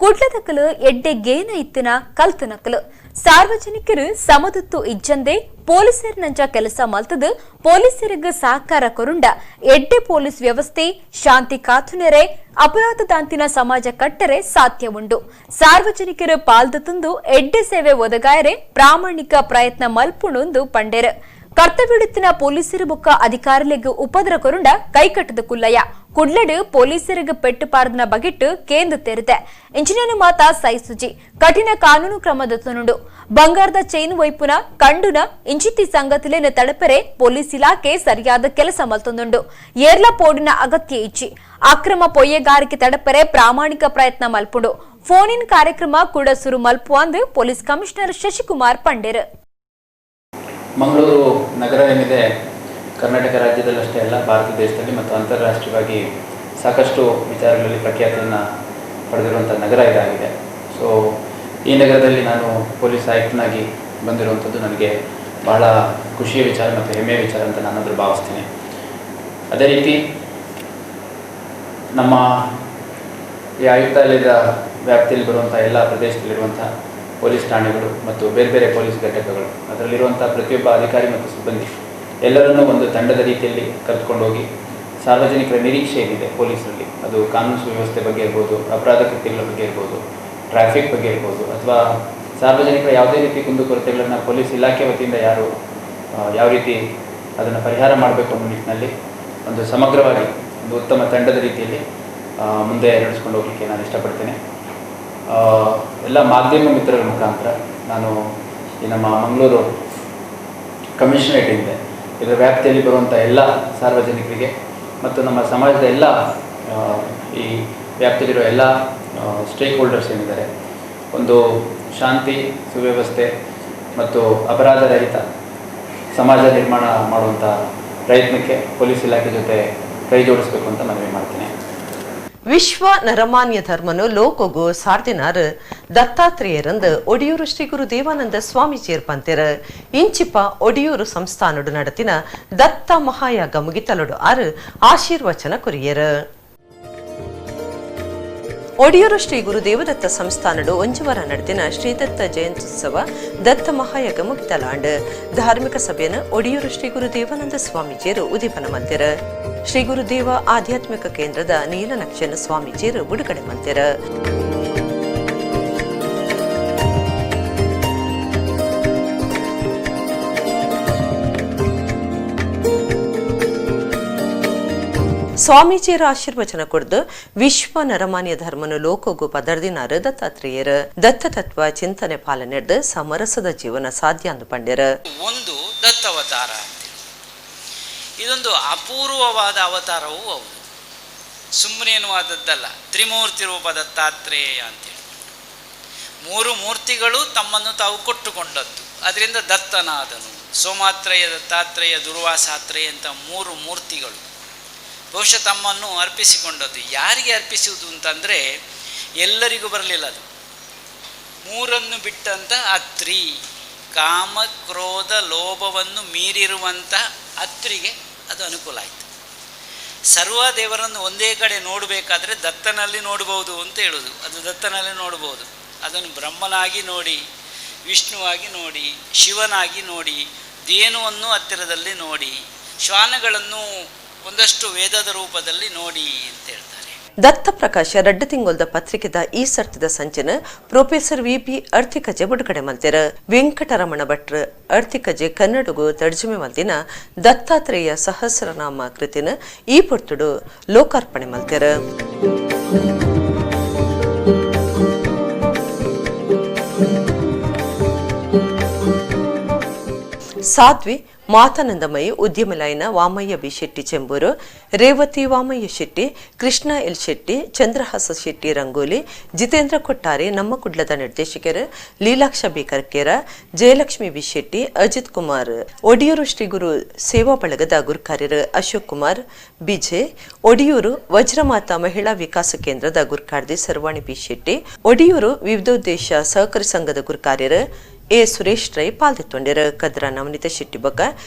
ಕುಡ್ಲದಕಲು ಎಡ್ಡೆ ಗೇನ ಇತ್ತಿನ ಕಲ್ತನಕಲು ಸಾರ್ವಜನಿಕರು ಸಮದತ್ತು ಇಜ್ಜಂದೆ ಪೊಲೀಸರಿನಂಚ ಕೆಲಸ ಮಲ್ತದು ಪೊಲೀಸರಿಗೆ ಸಹಕಾರ ಕೊರುಂಡ ಎಡ್ಡೆ ಪೊಲೀಸ್ ವ್ಯವಸ್ಥೆ ಶಾಂತಿ ಕಾತುನೆರೆ ಅಪರಾಧದಾಂತಿನ ಸಮಾಜ ಕಟ್ಟರೆ ಸಾಧ್ಯ ಉಂಡು. ಸಾರ್ವಜನಿಕರು ಪಾಲ್ದು ತಂದು ಎಡ್ಡೆ ಸೇವೆ ಒದಗಾಯರೆ ಪ್ರಾಮಾಣಿಕ ಪ್ರಯತ್ನ ಮಲ್ಪುಣೊಂದು ಪಂಡೆರು. ಕರ್ತವ್ಯಡುತ್ತಿನ ಪೊಲೀಸರು ಬೊಕ್ಕ ಅಧಿಕಾರಿಗಳಿಗೆ ಉಪದ್ರ ಕೊರುಂಡ ಕೈಕಟ್ಟದ ಕುಲ್ಲಯ್ಯ ಕುಡ್ಲಡು ಪೊಲೀಸರಿಗೆ ಪೆಟ್ಟು ಪಾರದನ ಬಗೆಟ್ಟು ಕೇಂದ್ರ ತೆರೆದೆ ಇಂಜಿನಿಯರ್ ಮಾತಾ ಸೈಸುಜಿ ಕಠಿಣ ಕಾನೂನು ಕ್ರಮದ ತುನುಂಡು. ಬಂಗಾರದ ಚೈನ್ ವೈಪುನ ಕಂಡುನ ಇಂಚಿತಿ ಸಂಗತಿಲೇನ ತಡಪರೆ ಪೊಲೀಸ್ ಇಲಾಖೆ ಸರಿಯಾದ ಕೆಲಸ ಮಲ್ತೊಂದುಂಡು. ಏರ್ಲ ಪೋಡಿನ ಅಗತ್ಯ ಇಚ್ಚಿ ಅಕ್ರಮ ಪೊಯ್ಯಗಾರಿಕೆ ತಡಪರೆ ಪ್ರಾಮಾಣಿಕ ಪ್ರಯತ್ನ ಮಲ್ಪುಂಡು. ಫೋನ್ ಇನ್ ಕಾರ್ಯಕ್ರಮ ಕೂಡ ಸುರು ಮಲ್ಪುವಂದು ಪೊಲೀಸ್ ಕಮಿಷನರ್ ಶಶಿಕುಮಾರ್ ಪಂಡೇರ್. ಮಂಗಳೂರು ನಗರ ಏನಿದೆ ಕರ್ನಾಟಕ ರಾಜ್ಯದಲ್ಲಷ್ಟೇ ಅಲ್ಲ, ಭಾರತ ದೇಶದಲ್ಲಿ ಮತ್ತು ಅಂತಾರಾಷ್ಟ್ರೀಯವಾಗಿ ಸಾಕಷ್ಟು ವಿಚಾರಗಳಲ್ಲಿ ಪ್ರಖ್ಯಾತಿಯನ್ನು ಪಡೆದಿರುವಂಥ ನಗರ ಇದಾಗಿದೆ. ಸೊ ಈ ನಗರದಲ್ಲಿ ನಾನು ಪೊಲೀಸ್ ಆಯುಕ್ತನಾಗಿ ಬಂದಿರುವಂಥದ್ದು ನನಗೆ ಬಹಳ ಖುಷಿಯ ವಿಚಾರ ಮತ್ತು ಹೆಮ್ಮೆಯ ವಿಚಾರ ಅಂತ ನಾನಾದರೂ ಭಾವಿಸ್ತೀನಿ. ಅದೇ ರೀತಿ ನಮ್ಮ ಈ ಆಯುಕ್ತಾಲಯದ ವ್ಯಾಪ್ತಿಯಲ್ಲಿ ಬರುವಂಥ ಎಲ್ಲ ಪ್ರದೇಶದಲ್ಲಿರುವಂಥ ಪೊಲೀಸ್ ಠಾಣೆಗಳು ಮತ್ತು ಬೇರೆ ಬೇರೆ ಪೊಲೀಸ್ ಘಟಕಗಳು, ಅದರಲ್ಲಿರುವಂಥ ಪ್ರತಿಯೊಬ್ಬ ಅಧಿಕಾರಿ ಮತ್ತು ಸಿಬ್ಬಂದಿ ಎಲ್ಲರನ್ನೂ ಒಂದು ತಂಡದ ರೀತಿಯಲ್ಲಿ ಕರೆದುಕೊಂಡೋಗಿ ಸಾರ್ವಜನಿಕರ ನಿರೀಕ್ಷೆ ಏನಿದೆ ಪೊಲೀಸರಲ್ಲಿ, ಅದು ಕಾನೂನು ಸುವ್ಯವಸ್ಥೆ ಬಗ್ಗೆ ಇರ್ಬೋದು, ಅಪರಾಧ ಕೃತ್ಯಗಳ ಬಗ್ಗೆ ಇರ್ಬೋದು, ಟ್ರಾಫಿಕ್ ಬಗ್ಗೆ ಇರ್ಬೋದು, ಅಥವಾ ಸಾರ್ವಜನಿಕರ ಯಾವುದೇ ರೀತಿ ಕುಂದುಕೊರತೆಗಳನ್ನು ಪೊಲೀಸ್ ಇಲಾಖೆ ವತಿಯಿಂದ ಯಾರು ಯಾವ ರೀತಿ ಅದನ್ನು ಪರಿಹಾರ ಮಾಡಬೇಕು ಅನ್ನೋ ನಿಟ್ಟಿನಲ್ಲಿ ಒಂದು ಸಮಗ್ರವಾಗಿ ಒಂದು ಉತ್ತಮ ತಂಡದ ರೀತಿಯಲ್ಲಿ ಮುಂದೆ ನಡೆಸ್ಕೊಂಡು ಹೋಗಲಿಕ್ಕೆ ನಾನು ಇಷ್ಟಪಡ್ತೇನೆ. ಎಲ್ಲ ಮಾಧ್ಯಮ ಮಿತ್ರರ ಮುಖಾಂತರ ನಾನು ಈ ನಮ್ಮ ಮಂಗಳೂರು ಕಮಿಷನರೇಟ್ ಇದೆ, ಇದರ ವ್ಯಾಪ್ತಿಯಲ್ಲಿ ಬರುವಂಥ ಎಲ್ಲ ಸಾರ್ವಜನಿಕರಿಗೆ ಮತ್ತು ನಮ್ಮ ಸಮಾಜದ ಎಲ್ಲ ಈ ವ್ಯಾಪ್ತಿಯಲ್ಲಿರೋ ಎಲ್ಲ ಸ್ಟೇಕ್ ಹೋಲ್ಡರ್ಸ್ ಏನಿದ್ದಾರೆ, ಒಂದು ಶಾಂತಿ ಸುವ್ಯವಸ್ಥೆ ಮತ್ತು ಅಪರಾಧರಹಿತ ಸಮಾಜ ನಿರ್ಮಾಣ ಮಾಡುವಂಥ ಪ್ರಯತ್ನಕ್ಕೆ ಪೊಲೀಸ್ ಇಲಾಖೆ ಜೊತೆ ಕೈ ಜೋಡಿಸಬೇಕು ಅಂತ ಮನವಿ ಮಾಡ್ತೀನಿ. ವಿಶ್ವ ನರಮಾನ್ಯ ಧರ್ಮನು ಲೋಕಗು ಸಾರ್ದಿನಾರ್ ದತ್ತಾತ್ರೇಯರಂದು ಒಡಿಯೂರು ಶ್ರೀ ಗುರು ದೇವಾನಂದ ಸ್ವಾಮೀಜಿಯರ್ ಪಂತೆರ. ಇಂಚಿಪ ಒಡಿಯೂರು ಸಂಸ್ಥಾನಡು ನಡತಿನ ದತ್ತ ಮಹಾಯಾಗ ಮುಗಿತಲೊಡು ಆರು ಆಶೀರ್ವಚನ ಕೊರಿಯರ್. ಒಡಿಯೂರು ಶ್ರೀ ಗುರು ದೇವದತ್ತ ಸಂಸ್ಥಾನಡು ಒಂಜುವರ ನಡೆದಿನ ಶ್ರೀದತ್ತ ಜಯಂತ್ಯುತ್ಸವ ದತ್ತ ಮಹಾಯಾಗ ಮುಗಿತಲಾಂಡ್. ಧಾರ್ಮಿಕ ಸಭೆಯನ್ನು ಒಡಿಯೂರು ಶ್ರೀ ಗುರು ದೇವಾನಂದ ಸ್ವಾಮೀಜಿಯರು ಉದ್ದೀಪನ ಮಲ್ತೆರ. ಶ್ರೀ ಗುರುದೇವ ಆಧ್ಯಾತ್ಮಿಕ ಕೇಂದ್ರದ ನೀಲನಕ್ಷನ ಸ್ವಾಮೀಜಿಯರು ಬಿಡುಗಡೆ ಮಲ್ತೆರ. ಸ್ವಾಮೀಜಿಯರ ಆಶೀರ್ವಚನ ಕೊಡ್ದು ವಿಶ್ವ ನರಮಾನ್ಯ ಧರ್ಮನು ಲೋಕಗು ಪದರ್ದಿನಾರು ದತ್ತಾತ್ರೇಯರು. ದತ್ತತತ್ವ ಚಿಂತನೆ ಪಾಲನೆಡ್ದು ಸಮರಸದ ಜೀವನ ಸಾಧ್ಯ ಅಂದು ಪಂಡ್ಯರು. ಒಂದು ದತ್ತವತಾರ ಅಂತೇಳಿ ಇದೊಂದು ಅಪೂರ್ವವಾದ ಅವತಾರವೂ ಹೌದು, ಸುಮ್ಮನೇನುವಾದದ್ದಲ್ಲ. ತ್ರಿಮೂರ್ತಿ ರೂಪ ದತ್ತಾತ್ರೇಯ ಅಂತೇಳಿ ಮೂರು ಮೂರ್ತಿಗಳು ತಮ್ಮನ್ನು ತಾವು ಕೊಟ್ಟುಕೊಂಡದ್ದು, ಅದರಿಂದ ದತ್ತನಾದನು. ಸೋಮಾತ್ರೇಯ, ದತ್ತಾತ್ರೇಯ, ದುರ್ವಾಸಾತ್ರೇಯ ಅಂತ ಮೂರು ಮೂರ್ತಿಗಳು ಬಹುಶಃ ತಮ್ಮನ್ನು ಅರ್ಪಿಸಿಕೊಂಡದ್ದು. ಯಾರಿಗೆ ಅರ್ಪಿಸುವುದು ಅಂತಂದರೆ ಎಲ್ಲರಿಗೂ ಬರಲಿಲ್ಲ ಅದು. ಮೂರನ್ನು ಬಿಟ್ಟಂಥ ಅತ್ರಿ, ಕಾಮ ಕ್ರೋಧ ಲೋಭವನ್ನು ಮೀರಿರುವಂಥ ಅತ್ರಿಗೆ ಅದು ಅನುಕೂಲ ಆಯಿತು. ಸರ್ವ ದೇವರನ್ನು ಒಂದೇ ಕಡೆ ನೋಡಬೇಕಾದ್ರೆ ದತ್ತನಲ್ಲಿ ನೋಡ್ಬೋದು ಅಂತ ಹೇಳೋದು, ಅದು ದತ್ತನಲ್ಲಿ ನೋಡ್ಬೋದು. ಅದನ್ನು ಬ್ರಹ್ಮನಾಗಿ ನೋಡಿ, ವಿಷ್ಣುವಾಗಿ ನೋಡಿ, ಶಿವನಾಗಿ ನೋಡಿ, ಧೇನುವನ್ನು ಹತ್ತಿರದಲ್ಲಿ ನೋಡಿ, ಶ್ವಾನಗಳನ್ನು ಒಂದಷ್ಟು ವೇದದ ರೂಪದಲ್ಲಿ ನೋಡಿ ಅಂತ ಹೇಳ್ತಾರೆ. ದತ್ತಪ್ರಕಾಶ ರಡ್ಡು ತಿಂಗೊಲ್ದ ಪತ್ರಿಕೆದ ಈ ಸರ್ತಿದ ಸಂಚನ ಪ್ರೊಫೆಸರ್ ವಿ.ಪಿ. ಅರ್ಥಿಕಜೆ ಬಿಡುಗಡೆ ಮಲ್ತೆರ. ವೆಂಕಟರಮಣ ಭಟ್ರ ಅರ್ಥಿಕಜೆ ಕನ್ನಡಗು ತರ್ಜುಮೆ ಮಲ್ತಿನ ದತ್ತಾತ್ರೇಯ ಸಹಸ್ರನಾಮ ಕೃತಿನ ಈ ಪೊರ್ತುಡು ಲೋಕಾರ್ಪಣೆ ಮಲ್ತೆರ. Sadhvi Matanandamayi ಉದ್ಯಮಲೈನ Vamayya B Shetty Chembur, Revathi Vamayya Shetty, Krishna L Shetty, Chandrahasa Shetty Rangoli, Jitendra Kottari, ನಮ್ಮ ಕುಡ್ಲದ ನಿರ್ದೇಶಕರು ಲೀಲಾಕ್ಷ ಬಿ ಕರ್ಕೇರ, ಜಯಲಕ್ಷ್ಮಿ ಬಿ ಶೆಟ್ಟಿ, ಅಜಿತ್ ಕುಮಾರ್, ಒಡಿಯೂರು ಶ್ರೀ ಗುರು ಸೇವಾ ಬಳಗದ ಗುರುಕಾರ್ಯರು ಅಶೋಕ್ ಕುಮಾರ್ ಬಿಜೆ, ಒಡಿಯೂರು ವಜ್ರಮಾತಾ ಮಹಿಳಾ ವಿಕಾಸ ಕೇಂದ್ರದ ಗುರುಕಾರ್ದಿ ಸರ್ವಾಣಿ ಬಿ ಶೆಟ್ಟಿ, ಒಡಿಯೂರು ವಿವಿಧೋದ್ದೇಶ ಸಹಕಾರಿ ಸಂಘದ ಗುರುಕಾರ್ಯರು ಎ ಸುರೇಶ್ ರೈ ಪಾಲ್ದಿತ್ತೊಂಡಿರು. ಕದ್ರ ನವನಿತ ಶೆಟ್ಟಿ ಬೊಕ್ಕ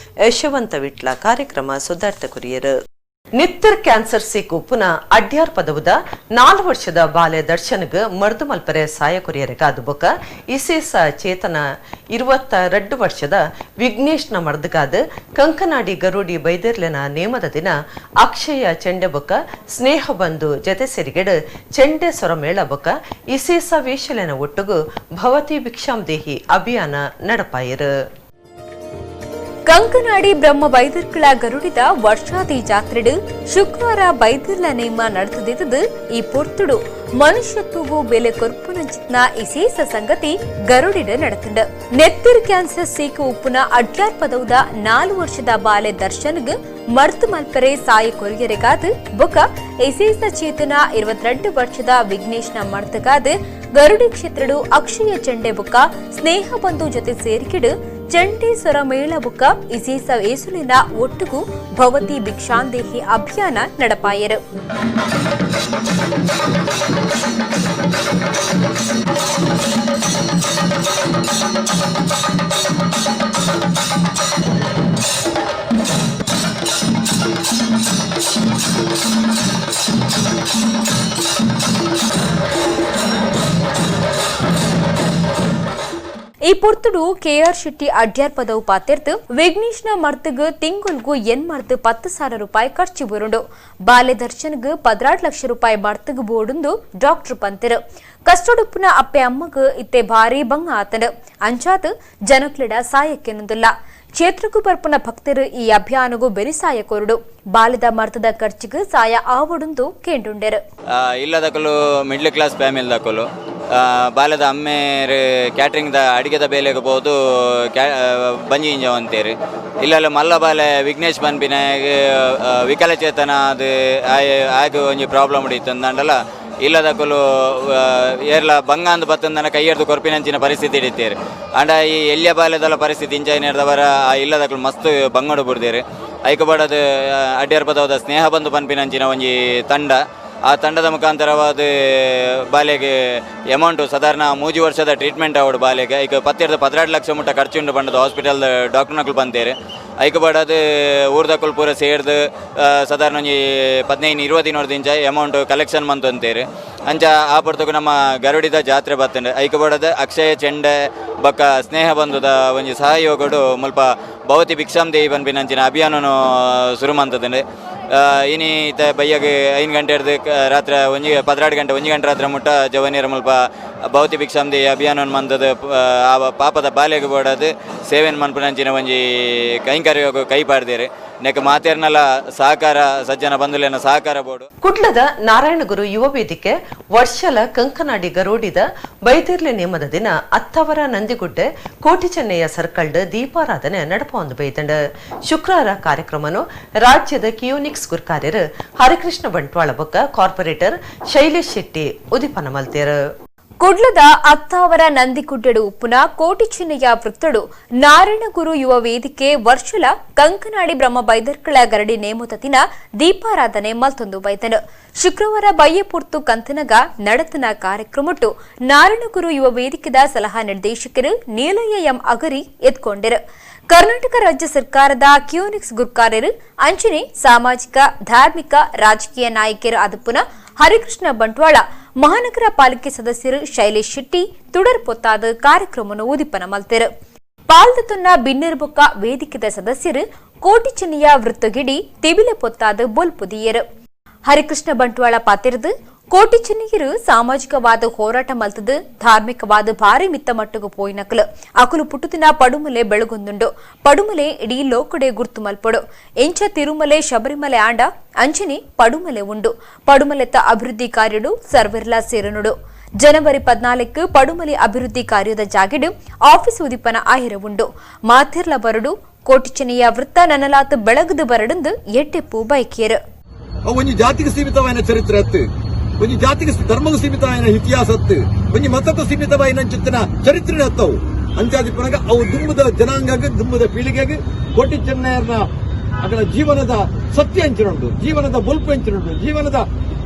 ಯಶವಂತ ವಿಟ್ಲ ಕಾರ್ಯಕ್ರಮ ಸುಧಾರ್ಥ ಕೊರಿಯರು. ನಿತ್ತರ್ ಕ್ಯಾನ್ಸರ್ ಸೀಕು ಪುನಃ ಅಡ್ಯಾರ್ ಪದವುದ 4 ವರ್ಷದ ಬಾಲೆ ದರ್ಶನ್ಗ್ ಮರ್ದು ಮಲ್ಪರೆ ಸಾಯ ಕೊರಿಯರೆ ಕಾದು ಬೊಕ ಇಸೇಸ ಚೇತನ 22 ವರ್ಷದ ವಿಘ್ನೇಶ್ನ ಮರ್ದಗಾದ ಕಂಕನಾಡಿ ಗರುಡಿ ಬೈದರ್ಲೆನ ನೇಮದ ದಿನ ಅಕ್ಷಯ ಚೆಂಡೆ ಬೊಕ ಸ್ನೇಹ ಬಂಧು ಜತೆ ಸೆರಿಗೆಡ್ ಚೆಂಡೆ ಸೊರಮೇಳ ಬೊಕ ಇಸೇಸ ವೇಷಲೆನ ಒಟ್ಟುಗು ಭವತಿ ಭಿಕ್ಷಾಂ ದೇಹಿ ಅಭಿಯಾನ ನಡಪಾಯಿರು. ಕಂಕನಾಡಿ ಬ್ರಹ್ಮ ಬೈದರ್ಕಳ ಗರುಡಿದ ವರ್ಷಾದಿ ಜಾತ್ರೆಡು ಶುಕ್ರವಾರ ಬೈದರ್ಲ ನೇಮ ನಡೆದಿದ್ದು ಈ ಪೊರ್ತುಡು ಮನುಷ್ಯತ್ವಗೂ ಬೆಲೆ ಕೊರ್ಪುನಂಚಿತ್ನ ಇಸೇಸ ಸಂಗತಿ ಗರುಡಿಡ ನಡೆತುಂಡು. ನೆತ್ತಿರ್ ಕ್ಯಾನ್ಸರ್ ಸೀಕು ಉಪ್ಪುನ ಅಡ್ಯಾರ್ ಪದವುದ 4 ವರ್ಷದ ಬಾಲೆ ದರ್ಶನ್ಗ್ ಮರ್ತು ಮಲ್ಪರೆ ಸಾಯ ಕೊರಿಯರೆಗಾದ ಬೊಕ ಇಸೇಸ ಚೇತನ 22 ವರ್ಷದ ವಿಘ್ನೇಶ್ನ ಮರ್ತಗಾದ ಗರುಡಿ ಕ್ಷೇತ್ರಡು ಅಕ್ಷಯ ಚೆಂಡೆ ಬೊಕ ಸ್ನೇಹ ಬಂಧು ಜೊತೆ ಸೇರಿಕಿಡು ಚಂಡಿ ಸ್ವರ ಮೇಳ ಬುಕ್ಕ ಇಸೇಸ ಏಸುಲಿನ ಒಟ್ಟುಗು ಭವತಿ ಭಿಕ್ಷಾಂದೇಹಿ ಅಭಿಯಾನ ನಡಪಾಯರು. ಈ ಪೊರ್ತುಡು ಕೆಆರ್ ಶೆಟ್ಟಿ ಅಡ್ಯಾರ್ ಪದವು ಪಾತಿರ್ತು ವಿಘ್ನೇಶ್ನ ಮರ್ತುಗ್ ತಿಂಗುಲ್ಗು ಎನ್ ಮರ್ತು 10,000 ರೂಪಾಯಿ ಖರ್ಚು ಬರುಂಡು. ಬಾಲೆ ದರ್ಶನ್ಗ್ 16 ಲಕ್ಷ ರೂಪಾಯಿ ಮರ್ತುಗ್ ಬೋಡುಂದು ಡಾಕ್ಟರ್ ಪಂತಿರು. ಕಷ್ಟೊಡುಪ್ಪುನ ಅಪ್ಪೆ ಅಮ್ಮಗ್ ಇತ್ತೆ ಭಾರಿ ಬಂಗ ಆತನು. ಅಂಚಾತ್ ಜನಕ್ಲೆಡ ಸಾಯಕ್ಕೆನುಂದಿಲ್ಲ. ಕ್ಷೇತ್ರಕ್ಕೂ ಬರ್ಪುನ ಭಕ್ತರು ಈ ಅಭಿಯಾನಗೂ ಬೆರಿಸಾಯ ಕೊರಡು. ಬಾಲ್ಯದ ಮರ್ತದ ಖರ್ಚಿಗೆ ಸಾಯ ಆವಡುಂದು ಕೇಂಡುಂಡೆರು. ಇಲ್ಲದಕಲು ಮಿಡ್ಲ್ ಕ್ಲಾಸ್ ಫ್ಯಾಮಿಲಿ ದಕಲು ಬಾಲ್ಯದ ಅಮ್ಮೇರು ಕ್ಯಾಟ್ರಿಂಗ್ the ಅಡಿಗೆದ ಬೇಲೆಗೆ ಬೋದು ಬಂಜಿ ಇಂಜ ಅಂತೇರಿ. ಇಲ್ಲಲ್ಲ ಮಲ್ಲ ಬಾಲೆ ವಿಘ್ನೇಶ್ ಪನ್ಪಿನ ವಿಕಲಚೇತನ ಅದು ಆಗ ಒಂಜಿ ಪ್ರಾಬ್ಲಮ್ ಹಿಡಿತಂದಂಡಲ್ಲ ಇಲ್ಲದಕಲು ಏರ್ಲ ಬಂಗ ಅಂದ್ ಬತ್ತಂದನ ಕೈಯರ್ದು ಕೊರ್ಪಿನಂಚಿನ ಪರಿಸ್ಥಿತಿ ಹಿಡಿತೇರು. ಅಂಡ ಈ ಎಲ್ಲಿಯ ಬಾಲ್ಯದಲ್ಲ ಪರಿಸ್ಥಿತಿ ಇಂಜ ಆ ಇಲ್ಲದಕಲು ಮಸ್ತ್ ಬಂಗಡು ಬುಡ್ದೇರು. ಐಕಬಾಡದು ಅಡ್ಯಾರ್ ಪದವದ ಸ್ನೇಹ ಬಂಧು ಪನ್ಪಿನಂಚಿನ ಒಂಜಿ ತಂಡ, ಆ ತಂಡದ ಮುಖಾಂತರವಾದ ಬಾಲೆಗೆ ಅಮೌಂಟು ಸಾಧಾರಣ 3 ವರ್ಷದ ಟ್ರೀಟ್ಮೆಂಟ್ ಆವಡು ಬಾಲೆಗೆ ಐಕ 10 14 ಲಕ್ಷ ಮುಟ್ಟ ಖರ್ಚುಂಡು ಬಂಡದು ಹಾಸ್ಪಿಟಲ್ ಡಾಕ್ಟರ್ನಕಲು ಬಂತೇರು. ಐಕಬಾಡದು ಊರ್ದಕುಲು ಪೂರ ಸೇರ್ದು ಸಾಧಾರಣ ಒಂಜಿ 15 20 ದಿನದಿಂದ ಅಮೌಂಟ್ ಕಲೆಕ್ಷನ್ ಬಂತು ಅಂತೇರು. ಅಂಚ ಆ ಪೊರ್ತುಗು ನಮ್ಮ ಗರುಡಿದ ಜಾತ್ರೆ ಬತ್ತಂಡು. ಐಕಬಾಡದ ಅಕ್ಷಯ ಚೆಂಡೆ ಬೊಕ್ಕ ಸ್ನೇಹ ಬಂಧುದ ಒಂಜಿ ಸಹಯೋಗಡು ಮುಲ್ಪ ಭವತಿ ಭಿಕ್ಷಾಂ ದೇವಿ ಪನ್ಪಿನಂಚಿನ ಅಭಿಯಾನನು ಶುರು ಮಂತದಂಡು. ಇನಿ ಇತ್ತ ಬಯ್ಯಗೆ 5 ಗಂಟೆ ಹಿಡ್ದು ರಾತ್ರಿ 12 ಗಂಟೆ 1 ಗಂಟೆ ರಾತ್ರಿ ಮುಟ್ಟ ಜವನಿಯರ ಮುಲ್ಪ ಭವತಿ ಭಿಕ್ಷಾಂ ದೇವಿ ಅಭಿಯಾನ ಮಂತದ ಆ ಪಾಪದ ಬಾಲೆಗೆ ಬೋಡದು ಸೇವೆನ್ ಮನ್ಪುನಂಚಿನ ಒಂಜಿ ಕೈಂಕರ್ಯೋಗ ಕೈ ಪಾಡ್ದೇರು. ನೆಕ್ ಮಾತೇರ್ನಲ್ಲ ಸಹಕಾರ ಸಜ್ಜನ ಬಂಧುಲೇನ ಸಹಕಾರ ಬೋರ್ಡು. ಕುಡ್ಲದ ನಾರಾಯಣಗುರು ಯುವ ವೇದಿಕೆ ವರ್ಷಲ ಕಂಕನಾಡಿ ಗರೋಡಿದ ಬೈದಿರ್ಲೆ ನೇಮದ ದಿನ ಅತ್ತವರ ನಂದಿಗುಡ್ಡೆ ಕೋಟಿ ಚೆನ್ನಯ್ಯ ಸರ್ಕಲ್ಡ್ ದೀಪಾರಾಧನೆ ನಡಪೊಂದು ಬೈದಂಡ. ಶುಕ್ರವಾರ ಕಾರ್ಯಕ್ರಮನು ರಾಜ್ಯದ ಕಿಯೋನಿಕ್ಸ್ ಗುರ್ಕಾರ್ಯರು ಹರಿಕೃಷ್ಣ ಬಂಟ್ವಾಳ ಬೊಕ್ಕ ಕಾರ್ಪೊರೇಟರ್ ಶೈಲೇಶ್ ಶೆಟ್ಟಿ ಉದಿಪನ ಮಲ್ತೇರು. ಕುಡ್ಲದ ಅತ್ತಾವರ ನಂದಿಗುಡ್ಡೆಡು ಉಪ್ಪುನ ಕೋಟಿ ಚೆನ್ನಯ್ಯ ವೃತ್ತಡು ನಾರಾಯಣಗುರು ಯುವ ವೇದಿಕೆ ವರ್ಷಲ ಕಂಕನಾಡಿ ಬ್ರಹ್ಮ ಬೈದರ್ಕಳ ಗರಡಿ ನೇಮದ ದಿನ ದೀಪಾರಾಧನೆ ಮಲ್ತೊಂದು ಬೈದನು. ಶುಕ್ರವಾರ ಬಯ್ಯಪುರ್ತು ಕಂತನಗ ನಡತನ ಕಾರ್ಯಕ್ರಮಟ್ಟು ನಾರಾಯಣಗುರು ಯುವ ವೇದಿಕೆದ ಸಲಹಾ ನಿರ್ದೇಶಕರು ನೀಲಯ್ಯ ಎಂ ಅಗರಿ ಎತ್ಕೊಂಡಿರು. ಕರ್ನಾಟಕ ರಾಜ್ಯ ಸರ್ಕಾರದ ಕ್ಯೂನಿಕ್ಸ್ ಗುರ್ಕಾರ್ಯರು ಅಂಚನೆ ಸಾಮಾಜಿಕ ಧಾರ್ಮಿಕ ರಾಜಕೀಯ ನಾಯಕರು ಆದಪುನ ಹರಿಕೃಷ್ಣ ಬಂಟ್ವಾಳ ಮಹಾನಗರ ಪಾಲಿಕೆ ಸದಸ್ಯರು ಶೈಲೇಶ್ ಶೆಟ್ಟಿ ತುಡರ್ ಪೊತ್ತಾದ ಕಾರ್ಯಕ್ರಮವನ್ನು ಉದಿಪನ ಮಲ್ತೆರು. ಪಾಲ್ದತೊನ್ನ ಬಿನ್ನೆರ್ಬೊಕ್ಕ ವೇದಿಕೆದ ಸದಸ್ಯರು ಕೋಟಿ ಚೆನ್ನಯ್ಯ ವೃತ್ತಗಿಡಿ ತಿಬಿಲೆ ಪೊತ್ತಾದ ಬೊಲ್ಪುದಿಯರು. ಹರಿಕೃಷ್ಣ ಬಂಟ್ವಾಳ ಪಾತಿರದು ಕೋಟಿ ಚೆನ್ನಯ್ಯರು ಸಾಮಾಜಿಕವಾದ ಹೋರಾಟ ಮಲ್ತದು ಧಾರ್ಮಿಕವಾದ ಭಾರಿ ಮಿತ್ತ ಮಟ್ಟకు ಪೋಯಿನಕಲು ಅಕಲು ಪುಟ್ಟುತಿನ ಪಡುಮಲೆ ಬೆಳಗೊಂದುಂಡು. ಪಡುಮಲೆ ಇಡೀ ಲೋಕಡೆ ಗುರ್ತು ಮಲ್ಪಡು. ಎಂಚ ತಿರುಮಲೆ ಶಬರಿಮಲೆ ಆಂಡ ಅಂಚನೆ ಪಡುಮಲೆ ಉಂಡು. ಪಡುಮಲೆತ್ತ ಅಭಿವೃದ್ಧಿ ಕಾರ್ಯಡು ಸರ್ವೆರ್ಲಾ ಸೇರನುಡು. ಜನವರಿ 14 ಪಡುಮಲೆ ಅಭಿವೃದ್ಧಿ ಕಾರ್ಯದ ಜಾಗೆಡು ಆಫೀಸ್ ಉದಿಪನ ಆಹಿರ ಉಂಡು. ಮಾಥಿರ್ಲ ಬರಡು ಕೋಟಿ ಚೆನ್ನಯ್ಯ ವೃತ್ತ ನನಲಾತ ಬೆಳಗದು ಬರಡುಂದು ಎಟ್ಟೆಪ್ಪು ಬೈಕಿಯರು. ಒಂಜಿ ಜಾತಿಗೆ ಸೀಮಿತವಾದ ಚರಿತ್ರೆ ಅತ್ತು, ಒಂಜಿ ಜಾತಿಗೆ ಧರ್ಮಕ್ಕೆ ಸೀಮಿತವಾದ ಇತಿಹಾಸ ಅತ್ತು, ಒಂಜಿ ಮತಕ್ಕೆ ಸೀಮಿತವಾದ ಚಿತ್ತನ ಚರಿತ್ರೆ ಅತ್ತವು. ಅಂಚಾದಿ ಪುನಗ ಅವು ದುಂಬುದ ಜನಾಂಗಕ್ಕೆ ದುಂಬುದ ಪೀಳಿಗೆಗೆ ಕೋಟಿ ಚೆನ್ನಯ್ಯನ ಅಗಲ ಜೀವನದ ಸತ್ಯ ಅಂಚಿನುಂಡು, ಜೀವನದ ಬೊಲ್ಪು ಅಂಚಿನುಂಡು, ಜೀವನದ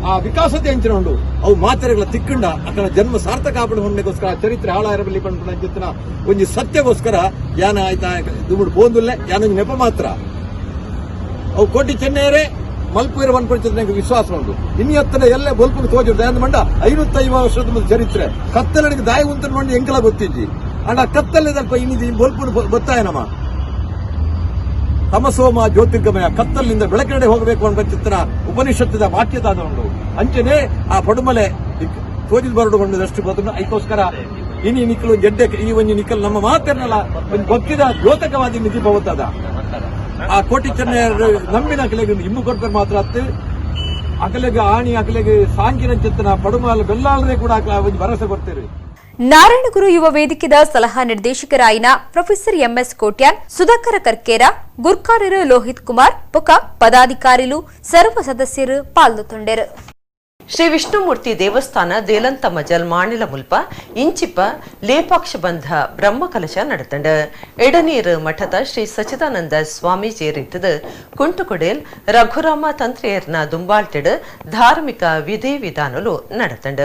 ಆ ವಿಕಾಸತೆ ಅಂಚಿನುಂಡು. ಅವು ಮಾತೆರೆಗಳ ತಿಕ್ಕಂಡ ಅಕಲ ಜನ್ಮ ಸಾರ್ಥಕ ಆಪಣೆಗೋಸ್ಕರ ಚರಿತ್ರೆ ಹಾಳಾಯಿರಬಲ್ಲಿ ಪಂಡ ಚಿತ್ತನ ಒಂಜಿ ಸತ್ಯಗೋಸ್ಕರ ಯಾನ ಆಯ್ತಾ ದುಂಬುಡು ಪೋಂದುಲ್ಲೆ ಯಾನೊಂಜಿ ನೆಪ ಮಾತ್ರ. ಅವು ಕೋಟಿ ಚೆನ್ನಯ್ಯರೇ ಮಲ್ಪುವಿರ ಪನ್ಪಂಚಿನ ವಿಶ್ವಾಸ ಉಂಡು. ಇನ್ನು ಎತ್ತ ಎಲ್ಲ ಬೊಲ್ಪುಗೆ ತೋಜುಡು ದಯಂದ ಮಂಡ 550 ವರ್ಷದ ಚರಿತ್ರೆ ಕತ್ತಲನಿಗೆ ದಾಯ ಉಂಟು ಮಂಡಿ ಎಂಕಲ ಗೊತ್ತಿಜ್ಜಿ. ಅಂಡ ಕತ್ತಲೆ ದಲ್ಪ ಇನ್ನಿದಿ ಬೊಲ್ಪುನು ಗೊತ್ತಾಯ ನಮ್ಮ ತಮಸೋಮ ಜ್ಯೋತಿರ್ಗಮಯ ಕತ್ತಲಿನಿಂದ ಬೆಳಕಿನಡೆ ಹೋಗಬೇಕು ಅನ್ಪಂಚಿತ್ತಿನ ಉಪನಿಷತ್ತಿನ ವಾಕ್ಯದಾದ ಉಂಡು. ಅಂಚನೆ ಆ ಪಡುಮಲೆ ತೋಜಿದ್ ಬರಡು ಕೊಂಡದಷ್ಟು ಗೊತ್ತು. ಐಕೋಸ್ಕರ ಇನಿ ನಿಕ್ಕಲು ಜಡ್ಡೆ ಈ ಒಂಜಿ ನಿಕ್ಕಲ್ ನಮ್ಮ ಮಾತೆರ್ನಲ್ಲ ಒಂದು ಭಕ್ತಿದ ದ್ಯೋತಕವಾದಿ ನಿಧಿ ಭವತ್ತದ ಆ ಕೋಟಿ ಚೆನ್ನಯರು ನಂಬಿನ ಅಕಲೆಗೆ ಇಂಬು ಕೊಡ್ಪೇರು ಮಾತ್ರ ಅತ್ತು ಅಕಲೆಗೆ ಆಣಿ ಅಕಲೆಗೆ ಸಾಂಕಿನ ಚಿತ್ತನ ಪಡುಮಾಲ ಬೆಲ್ಲಾಲರೆ ಕೂಡ ಒಂದು ಭರವಸೆ ಕೊಡ್ತೀರಿ. ನಾರಾಯಣಗುರು ಯುವ ವೇದಿಕೆದ ಸಲಹಾ ನಿರ್ದೇಶಕರಾಯಿನ ಪ್ರೊಫೆಸರ್ ಎಂಎಸ್ ಕೋಟ್ಯಾನ್, ಸುಧಾಕರ ಕರ್ಕೇರ, ಗುರ್ಕಾರರು ಲೋಹಿತ್ ಕುಮಾರ್ ಬೊಕ ಪದಾಧಿಕಾರಿಲು ಸರ್ವ ಸದಸ್ಯರು ಪಾಲ್ಗೊಂಡರು. ಶ್ರೀ ವಿಷ್ಣುಮೂರ್ತಿ ದೇವಸ್ಥಾನ ದೇಲಂತ ಮಜಲ್ ಮಾಣಿಲ ಮುಲ್ಪ ಇಂಚಿಪ ಲೇಪಾಕ್ಷ ಬಂಧ ಬ್ರಹ್ಮಕಲಶ ನಡೆತಂಡ. ಎಡನೀರು ಮಠದ ಶ್ರೀ ಸಚಿದಾನಂದ ಸ್ವಾಮೀಜಿ ರೀತದ ಕುಂಟುಕೊಡೇಲ್ ರಘುರಾಮ ತಂತ್ರಿಯರ್ನ ದುಂಬಾಳ್ತಿಡು ಧಾರ್ಮಿಕ ವಿಧಿ ವಿಧಾನಲು ನಡೆತಂಡ.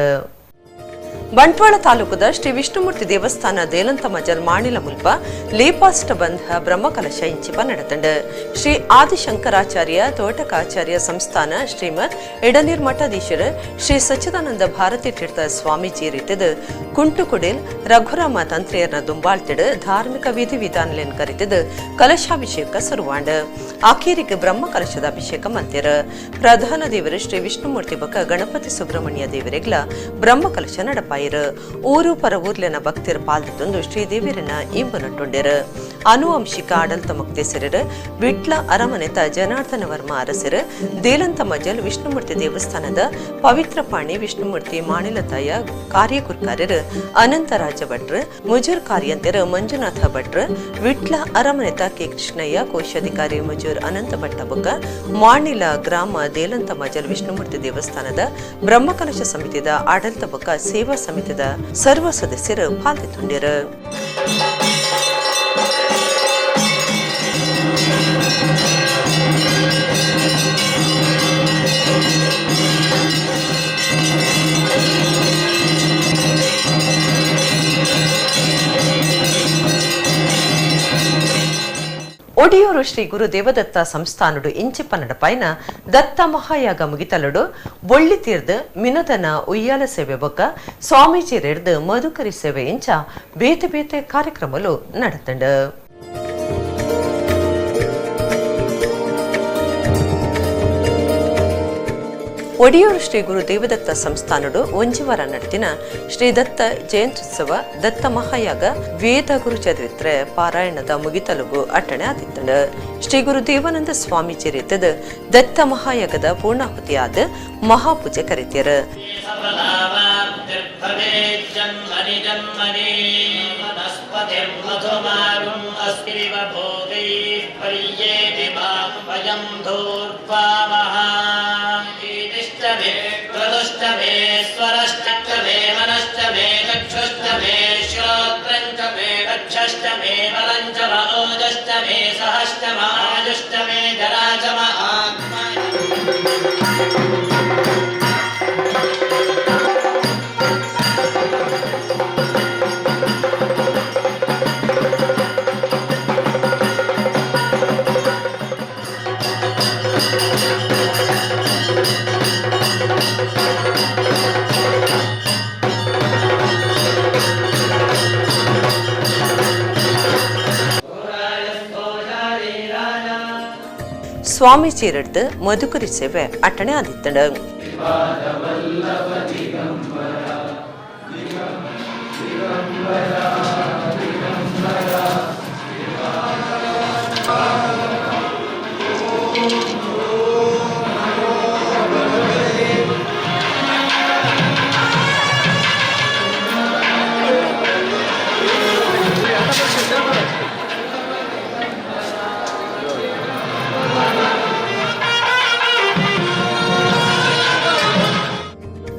ಬಂಟ್ವಾಳ ತಾಲೂಕದ ಶ್ರೀ ವಿಷ್ಣುಮೂರ್ತಿ ದೇವಸ್ಥಾನ ದೇಲಂತ ಮಜಲ್ ಮಾಣಿಲ ಮುಲ್ಪ ಲೇಪಾಷ್ಟ ಬಂಧ ಬ್ರಹ್ಮಕಲಶ ಇಂಚಿಪ ನಡೆತಂಡ. ಶ್ರೀ ಆದಿಶಂಕರಾಚಾರ್ಯ ತೋಟಕಾಚಾರ್ಯ ಸಂಸ್ಥಾನ ಶ್ರೀಮದ್ ಎಡನೀರ್ ಮಠಾಧೀಶರು ಶ್ರೀ ಸಚ್ಚಿದಾನಂದ ಭಾರತಿ ತೀರ್ಥ ಸ್ವಾಮೀಜಿ ರೀತಿದ ಕುಂಟುಕುಡೇಲ್ ರಘುರಾಮ ತಂತ್ರಿಯರ್ನ ದುಂಬಾಳ್ತಿಡು ಧಾರ್ಮಿಕ ವಿಧಿ ವಿಧಾನಲೇನ್ ಕರಿತದ ಕಲಶಾಭಿಷೇಕ ಸುರುವಾಂಡ. ಆಖೇರಿಗೆ ಬ್ರಹ್ಮ ಕಲಶದ ಅಭಿಷೇಕ ಮಂತಿರ. ಪ್ರಧಾನ ದೇವರು ಶ್ರೀ ವಿಷ್ಣುಮೂರ್ತಿ ಬಕ ಗಣಪತಿ ಸುಬ್ರಹ್ಮಣ್ಯ ದೇವರಿಗ್ಲ ಬ್ರಹ್ಮ ಕಲಶ ನಡಪಾಯಿರು. ಊರು ಪರ ಊರ್ಲೆನ ಭಕ್ತಿರ ಪಾಲ್ದಿತ್ತೊಂದು ಶ್ರೀದೇವಿರನ ಇಂಬು ನಟ್ಟೊಂಡಿರು. ಅನುವಂಶಿಕ ಆಡಳಿತ ಮುಕ್ತೇಸರರು ವಿಟ್ಲ ಅರಮನೆತ ಜನಾರ್ದನ ವರ್ಮ ಅರಸರು ದೇಲಂತ ಮಜಲ್ ವಿಷ್ಣುಮೂರ್ತಿ ದೇವಸ್ಥಾನದ ಪವಿತ್ರ ಪಾಣಿ ವಿಷ್ಣುಮೂರ್ತಿ ಮಾಣಿಲತಾಯ ಕಾರ್ಯಕುರ್ಕಾರ್ಯರು ಅನಂತರಾಜ ಭಟ್ರು, ಮುಜೂರ್ ಕಾರ್ಯಂತೆರು ಮಂಜುನಾಥ ಭಟ್ರು, ವಿಟ್ಲ ಅರಮನೆತ ಕೆ ಕೃಷ್ಣಯ್ಯ ಕೋಶಾಧಿಕಾರಿ ಮುಜೂರ್ ಅನಂತ ಭಟ್ಟ ಬೊಕ್ಕ ಮಾಣಿಲ ಗ್ರಾಮ ದೇಲಂತ ಮಜಲ್ ವಿಷ್ಣುಮೂರ್ತಿ ದೇವಸ್ಥಾನದ ಬ್ರಹ್ಮಕಲಶ ಸಮಿತಿದ ಆಡಳಿತ ಬೊಕ್ಕ ಸೇವಾ ಸಮಿತಿದ ಸರ್ವ ಸದಸ್ಯರು ಪಾಲ್ಗೊಂಡಿರು. ಒಡಿಯೂರು ಶ್ರೀ ಗುರು ದೇವದತ್ತ ಸಂಸ್ಥಾನಡು ಇಂಚಿಪ್ಪ ನಡಪಾಯಿನ ದತ್ತ ಮಹಾಯಾಗ ಮುಗಿತಲಡು ಬೊಳ್ಳಿ ತೀರ್ದು ಮಿನದನ ಉಯ್ಯಾಲ ಸೇವೆ ಬೊಕ್ಕ ಸ್ವಾಮೀಜಿ ರೇಡ್ದು ಮಧುಕರಿ ಸೇವೆ ಇಂಚ ಬೇತೆ ಬೇತೆ ಕಾರ್ಯಕ್ರಮಲು ನಡೆತಂಡು. ಒಡಿಯೂರು ಶ್ರೀ ಗುರು ದೇವದತ್ತ ಸಂಸ್ಥಾನಡು ಒಂಜಿವಾರ ನಡೆದಿನ ಶ್ರೀ ದತ್ತ ಜಯಂತ್ಯುತ್ಸವ ದತ್ತ ಮಹಾಯಾಗ ವೇದ ಗುರು ಚರಿತ್ರೆ ಪಾರಾಯಣದ ಮುಗಿತಲುಗು ಅಟ್ಟಣೆ ಆದಿತ್ತಂಡು. ಶ್ರೀ ಗುರು ದೇವಾನಂದ ಸ್ವಾಮೀಜಿ ರೀತದ ದತ್ತ ಮಹಾಯಾಗದ ಪೂರ್ಣಾಹುತಿಯಾದ ಮಹಾಪೂಜೆ ಕರಿತಿಯರು. ಸ್ವಾಮೀಜಿ ರಡ್ದು ಮಧುಕರಿ ಸೇವೆ ಅಟ್ಟಣೆ ಆದಿತ್ತಂಡು.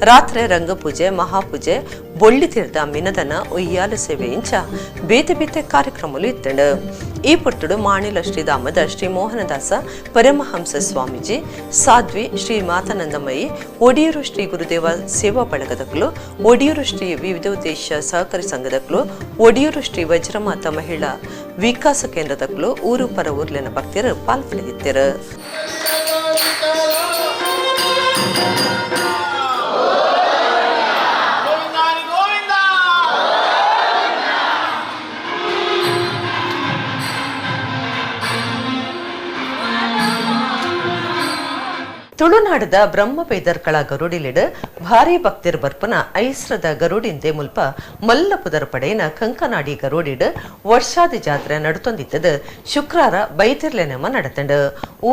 ರಾತ್ರಿ ರಂಗಪೂಜೆ, ಮಹಾಪೂಜೆ, ಬೊಳ್ಳಿ ತೀರ್ದ ಮಿನದನ ಉಯ್ಯಾಲ ಸೇವೆ ಇಂಚ ಬೇತೆ ಬೇತೆ ಕಾರ್ಯಕ್ರಮಲು ಇತ್ತಂಡು. ಈ ಪುಟ್ಟುಡು ಮಾಣಿಲ ಶ್ರೀಧಾಮದ ಶ್ರೀ ಮೋಹನದಾಸ ಪರಮಹಂಸ ಸ್ವಾಮೀಜಿ, ಸಾಧ್ವಿ ಶ್ರೀ ಮಾತಾನಂದಮಯಿ, ಒಡಿಯೂರು ಶ್ರೀ ಗುರುದೇವ ಸೇವಾ ಬಳಗದಕ್ಲು, ಒಡಿಯೂರು ಶ್ರೀ ವಿವಿಧೋದ್ದೇಶ ಸಹಕಾರಿ ಸಂಘದಕ್ಲು, ಒಡಿಯೂರು ಶ್ರೀ ವಜ್ರಮಾತಾ ಮಹಿಳಾ ವಿಕಾಸ ಕೇಂದ್ರದಕ್ಲು ಊರು ಪರ ಊರ್ಲಿನ ಭಕ್ತರು ಪಾಲ್ಪಡೆದಿದ್ದರು. ತುಳುನಾಡದ ಬ್ರಹ್ಮ ಬೈದರ್ಕಳ ಗರುಡಿಲಿಡು ಭಾರಿ ಭಕ್ತಿರ್ ಬರ್ಪನ ಐಸ್ರದ ಗರುಡಿಂದೆ ಮುಲ್ಪ ಮಲ್ಲ ಪುದರ್ ಪಡೆಯಿನ ಕಂಕನಾಡಿ ಗರುಡಿಡು ವರ್ಷಾದಿ ಜಾತ್ರೆ ನಡುತ್ತೊಂದಿತ್ತದು ಶುಕ್ರಾರ ಬೈತಿರ್ಲೆನಮ ನಡತಂಡು.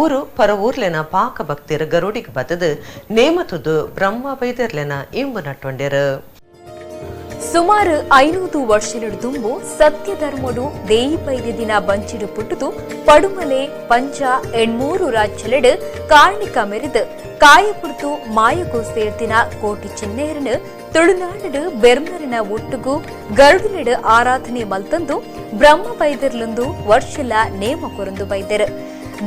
ಊರು ಪರ ಊರ್ಲೆನ ಪಾಕ ಭಕ್ತಿರ್ ಗರುಡಿಗೆ ಬತ್ತದು ನೇಮತುದು ಬ್ರಹ್ಮ ಬೈದಿರ್ಲೆನ ಇಂಬು ನಟ್ಟೊಂಡೆರು. ಸುಮಾರು 500 ವರ್ಷಗಳು ದುಂಬು ಸತ್ಯಧರ್ಮಡು ದೇಯಿ ಪೈದೆ ದಿನ ಬಂಚಿಡು ಪುಟ್ಟುದು ಪಡುಮಲೆ ಪಂಚ 8 ರಾಜ್ಯಲೆಡು ಕಾರ್ಣಿಕ ಮೆರೆದು ಕಾಯಪುರ್ತು ಮಾಯಗು ಸೇರ್ದಿನ ಕೋಟಿ ಚಿನ್ನೇರನು ತುಳುನಾಡು ಬೆರ್ಮರಿನ ಒಟ್ಟುಗು ಗರುಡಿಲೆಡು ಆರಾಧನೆ ಮಲ್ತಂದು ಬ್ರಹ್ಮ ಬೈದರ್ಲುಂದು ವರ್ಷಲ ನೇಮ ಕೊರಂದು ಬೈದರು.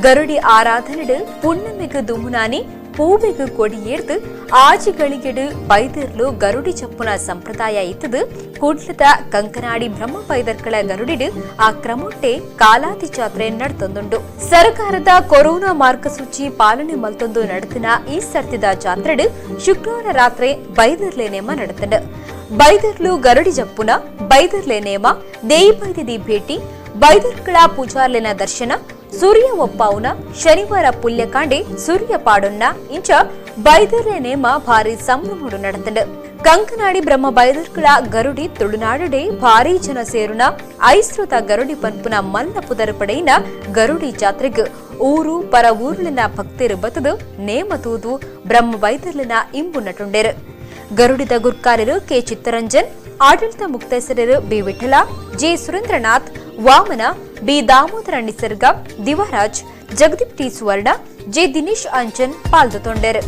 ಗರುಡಿ ಆರಾಧನೆಡು ಪುಣ್ಣಮಿಗು ದುಮುನಾನಿ ಪೂವೆಗು ಕೊಡಿಯೇರ್ದು ಆಜಿಗಳಿಗೆಡು ಬೈದರ್ಲು ಗರುಡಿ ಚಪ್ಪುನ ಸಂಪ್ರದಾಯ ಇತ್ತದು. ಕುಡ್ಲದ ಕಂಕನಾಡಿ ಬ್ರಹ್ಮ ಬೈದರ್ಗಳ ಗರುಡಿಡು ಆ ಕ್ರಮೊಟ್ಟೆ ಕಾಲಾತಿ ಜಾತ್ರೆ ನಡೆತಂದುಂಡು. ಸರ್ಕಾರದ ಕೊರೋನಾ ಮಾರ್ಗಸೂಚಿ ಪಾಲನೆ ಮಲ್ತೊಂದು ನಡೆದಿನ ಈ ಸರ್ತಿದ ಜಾತ್ರೆಡು ಶುಕ್ರವಾರ ರಾತ್ರಿ ಬೈದರ್ಲೆ ನೇಮ ನಡೆತಂಡು. ಬೈದರ್ಲು ಗರುಡಿ ಜಪ್ಪುನ ಬೈದರ್ಲೆ ನೇಮ, ದೇಯಿ ಬೈದಿದಿ ಭೇಟಿ, ಬೈದರ್ಗಳ ಪೂಜಾರ್ಲೆನ ದರ್ಶನ, ಸೂರ್ಯ ಒಪ್ಪಾವುನ, ಶನಿವಾರ ಪುಲ್ಯಕಾಂಡೆ ಸೂರ್ಯ ಪಾಡೊನ್ನ ಇಂಚ ಬೈದರ್ಲೆ ನೇಮ ಭಾರಿ ಸಂಭ್ರಮಡು ನಡೆತಂಡು. ಕಂಕನಾಡಿ ಬ್ರಹ್ಮ ಬೈದರ್ಗಳ ಗರುಡಿ ತುಳುನಾಡುಡೆ ಭಾರಿ ಜನ ಸೇರುನ ಐಸ್ರುತ ಗರುಡಿ ಪನ್ಪುನ ಮಲ್ಲ ಪುದರ್ ಪಡೆಯಿನ ಗರುಡಿ ಜಾತ್ರೆಗ್ ಊರು ಪರ ಊರುಲಿನ ಭಕ್ತಿರು ಬತದು ನೇಮ ತೂದು ಬ್ರಹ್ಮ ಬೈದರ್ಲಿನ ಇಂಬು ನಟುಂಡೆರು. ಗರುಡಿದ ಗುರ್ಕಾರರು ಕೆ ಚಿತ್ತರಂಜನ್, ಆಡಳಿತ ಮುಕ್ತೇಸರರು B Vittala, J Surendranath, Vamana, B Damodara Nisarga, Divaraj, Jagadeep T Suvarna, J Dinesh Anchan ಪಾಲ್ದು ತೊಂಡೆರು.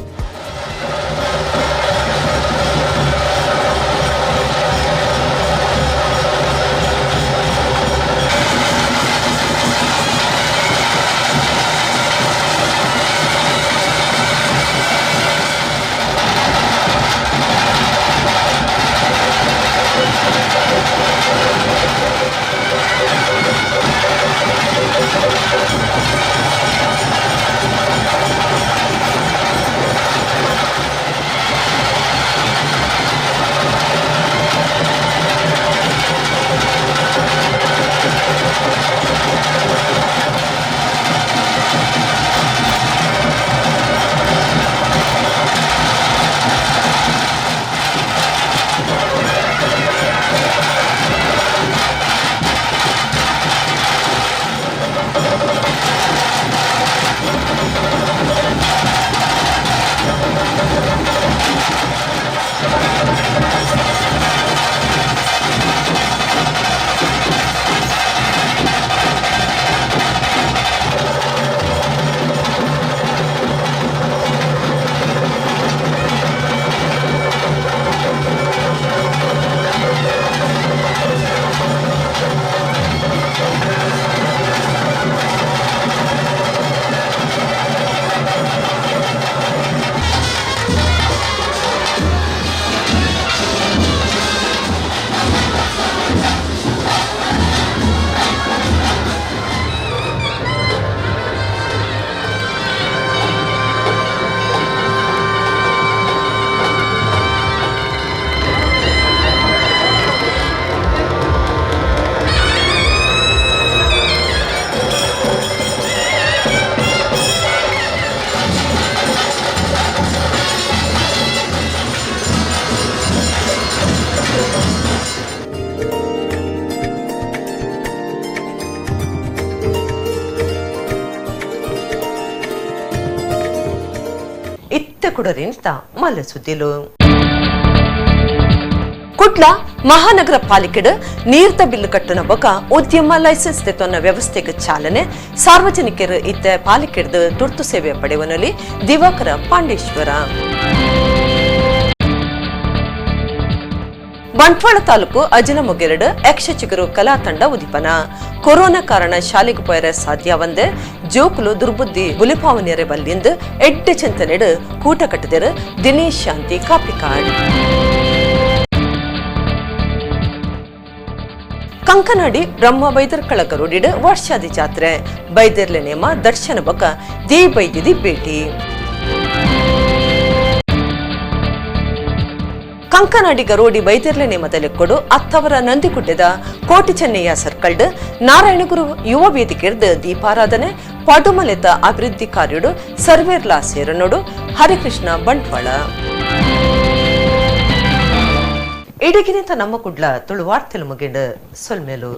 ಕುಡರಿಂತ ಮಲ್ಲ ಸುದ್ದಿಲು. ಕುಡ್ಲ ಮಹಾನಗರ ಪಾಲಿಕೆಡು ನೀರ್ದ ಬಿಲ್ಲು ಕಟ್ಟುನ ಬೊಕ ಉದ್ಯಮ ಲೈಸೆನ್ಸ್ ತೆತ್ತೊನ್ನ ವ್ಯವಸ್ಥೆಗೆ ಚಾಲನೆ. ಸಾರ್ವಜನಿಕರು ಇತ್ತ ಪಾಲಿಕೆಡ್ದು ತುರ್ತು ಸೇವೆ ಪಡೆಯುವನಲ್ಲಿ ದಿವಾಕರ ಪಾಂಡೇಶ್ವರ. ಬಂಟ್ವಾಳ ತಾಲೂಕು ಅಜಿನಮೊಗೆರಡು ಯಕ್ಷಚಿಗುರು ಕಲಾ ತಂಡ ಉದೀಪನ. ಕೊರೋನಾ ಕಾರಣ ಶಾಲೆಗೆ ಪೋಯರೆ ಸಾಧ್ಯವಂದೆ ಜೋಕುಲು ದುರ್ಬುದ್ಧಿ ಬುಲಿಪಾವನಿಯರೆ ಬಲ್ಲಿಂದು ಎಡ್ಡೆ ಚಿಂತನೆಡು ಕೂಟ ಕಟ್ಟದಿರು ದಿನೇಶ್ ಶಾಂತಿ ಕಾಪಿಕಾಡ್. ಕಂಕನಾಡಿ ಬ್ರಹ್ಮ ಬೈದರ್ಕಳ ಗರುಡಿಡು ವರ್ಷಾದಿ ಜಾತ್ರೆ. ಬೈದರ್ಲೆ ನೇಮ ದರ್ಶನ ಬೊಕ they ಬೈದಿದಿ ಭೇಟಿ. ಕಂಕನಾಡಿ ಗರೋಡಿ ಬೈದೆರ್ಲೆ ಮೊದಲೆಕ್ಕೊಡು ಅತ್ತವರ ನಂದಿಕುಡ್ಡೆದ ಕೋಟಿ ಚೆನ್ನಯ್ಯ ಸರ್ಕಲ್ಡ್ ನಾರಾಯಣಗುರು ಯುವ ವೇದಿಕೆರ್ದು ದೀಪಾರಾಧನೆ ಪಡುಮಲೆತ ಅಭಿವೃದ್ಧಿ ಕಾರ್ಯಡು ಸರ್ವೇರ್ಲಾ ಸೇರನೋಡು ಹರಿಕೃಷ್ಣ ಬಂಟ್ವಾಳ. ಇಡಗಿನಿಂದ ನಮ್ಮ ಕುಡ್ಲ ತುಳು ವಾರ್ತೆಲು ಮುಗಿಂಡು ಸೊಲ್ಮೇಲು.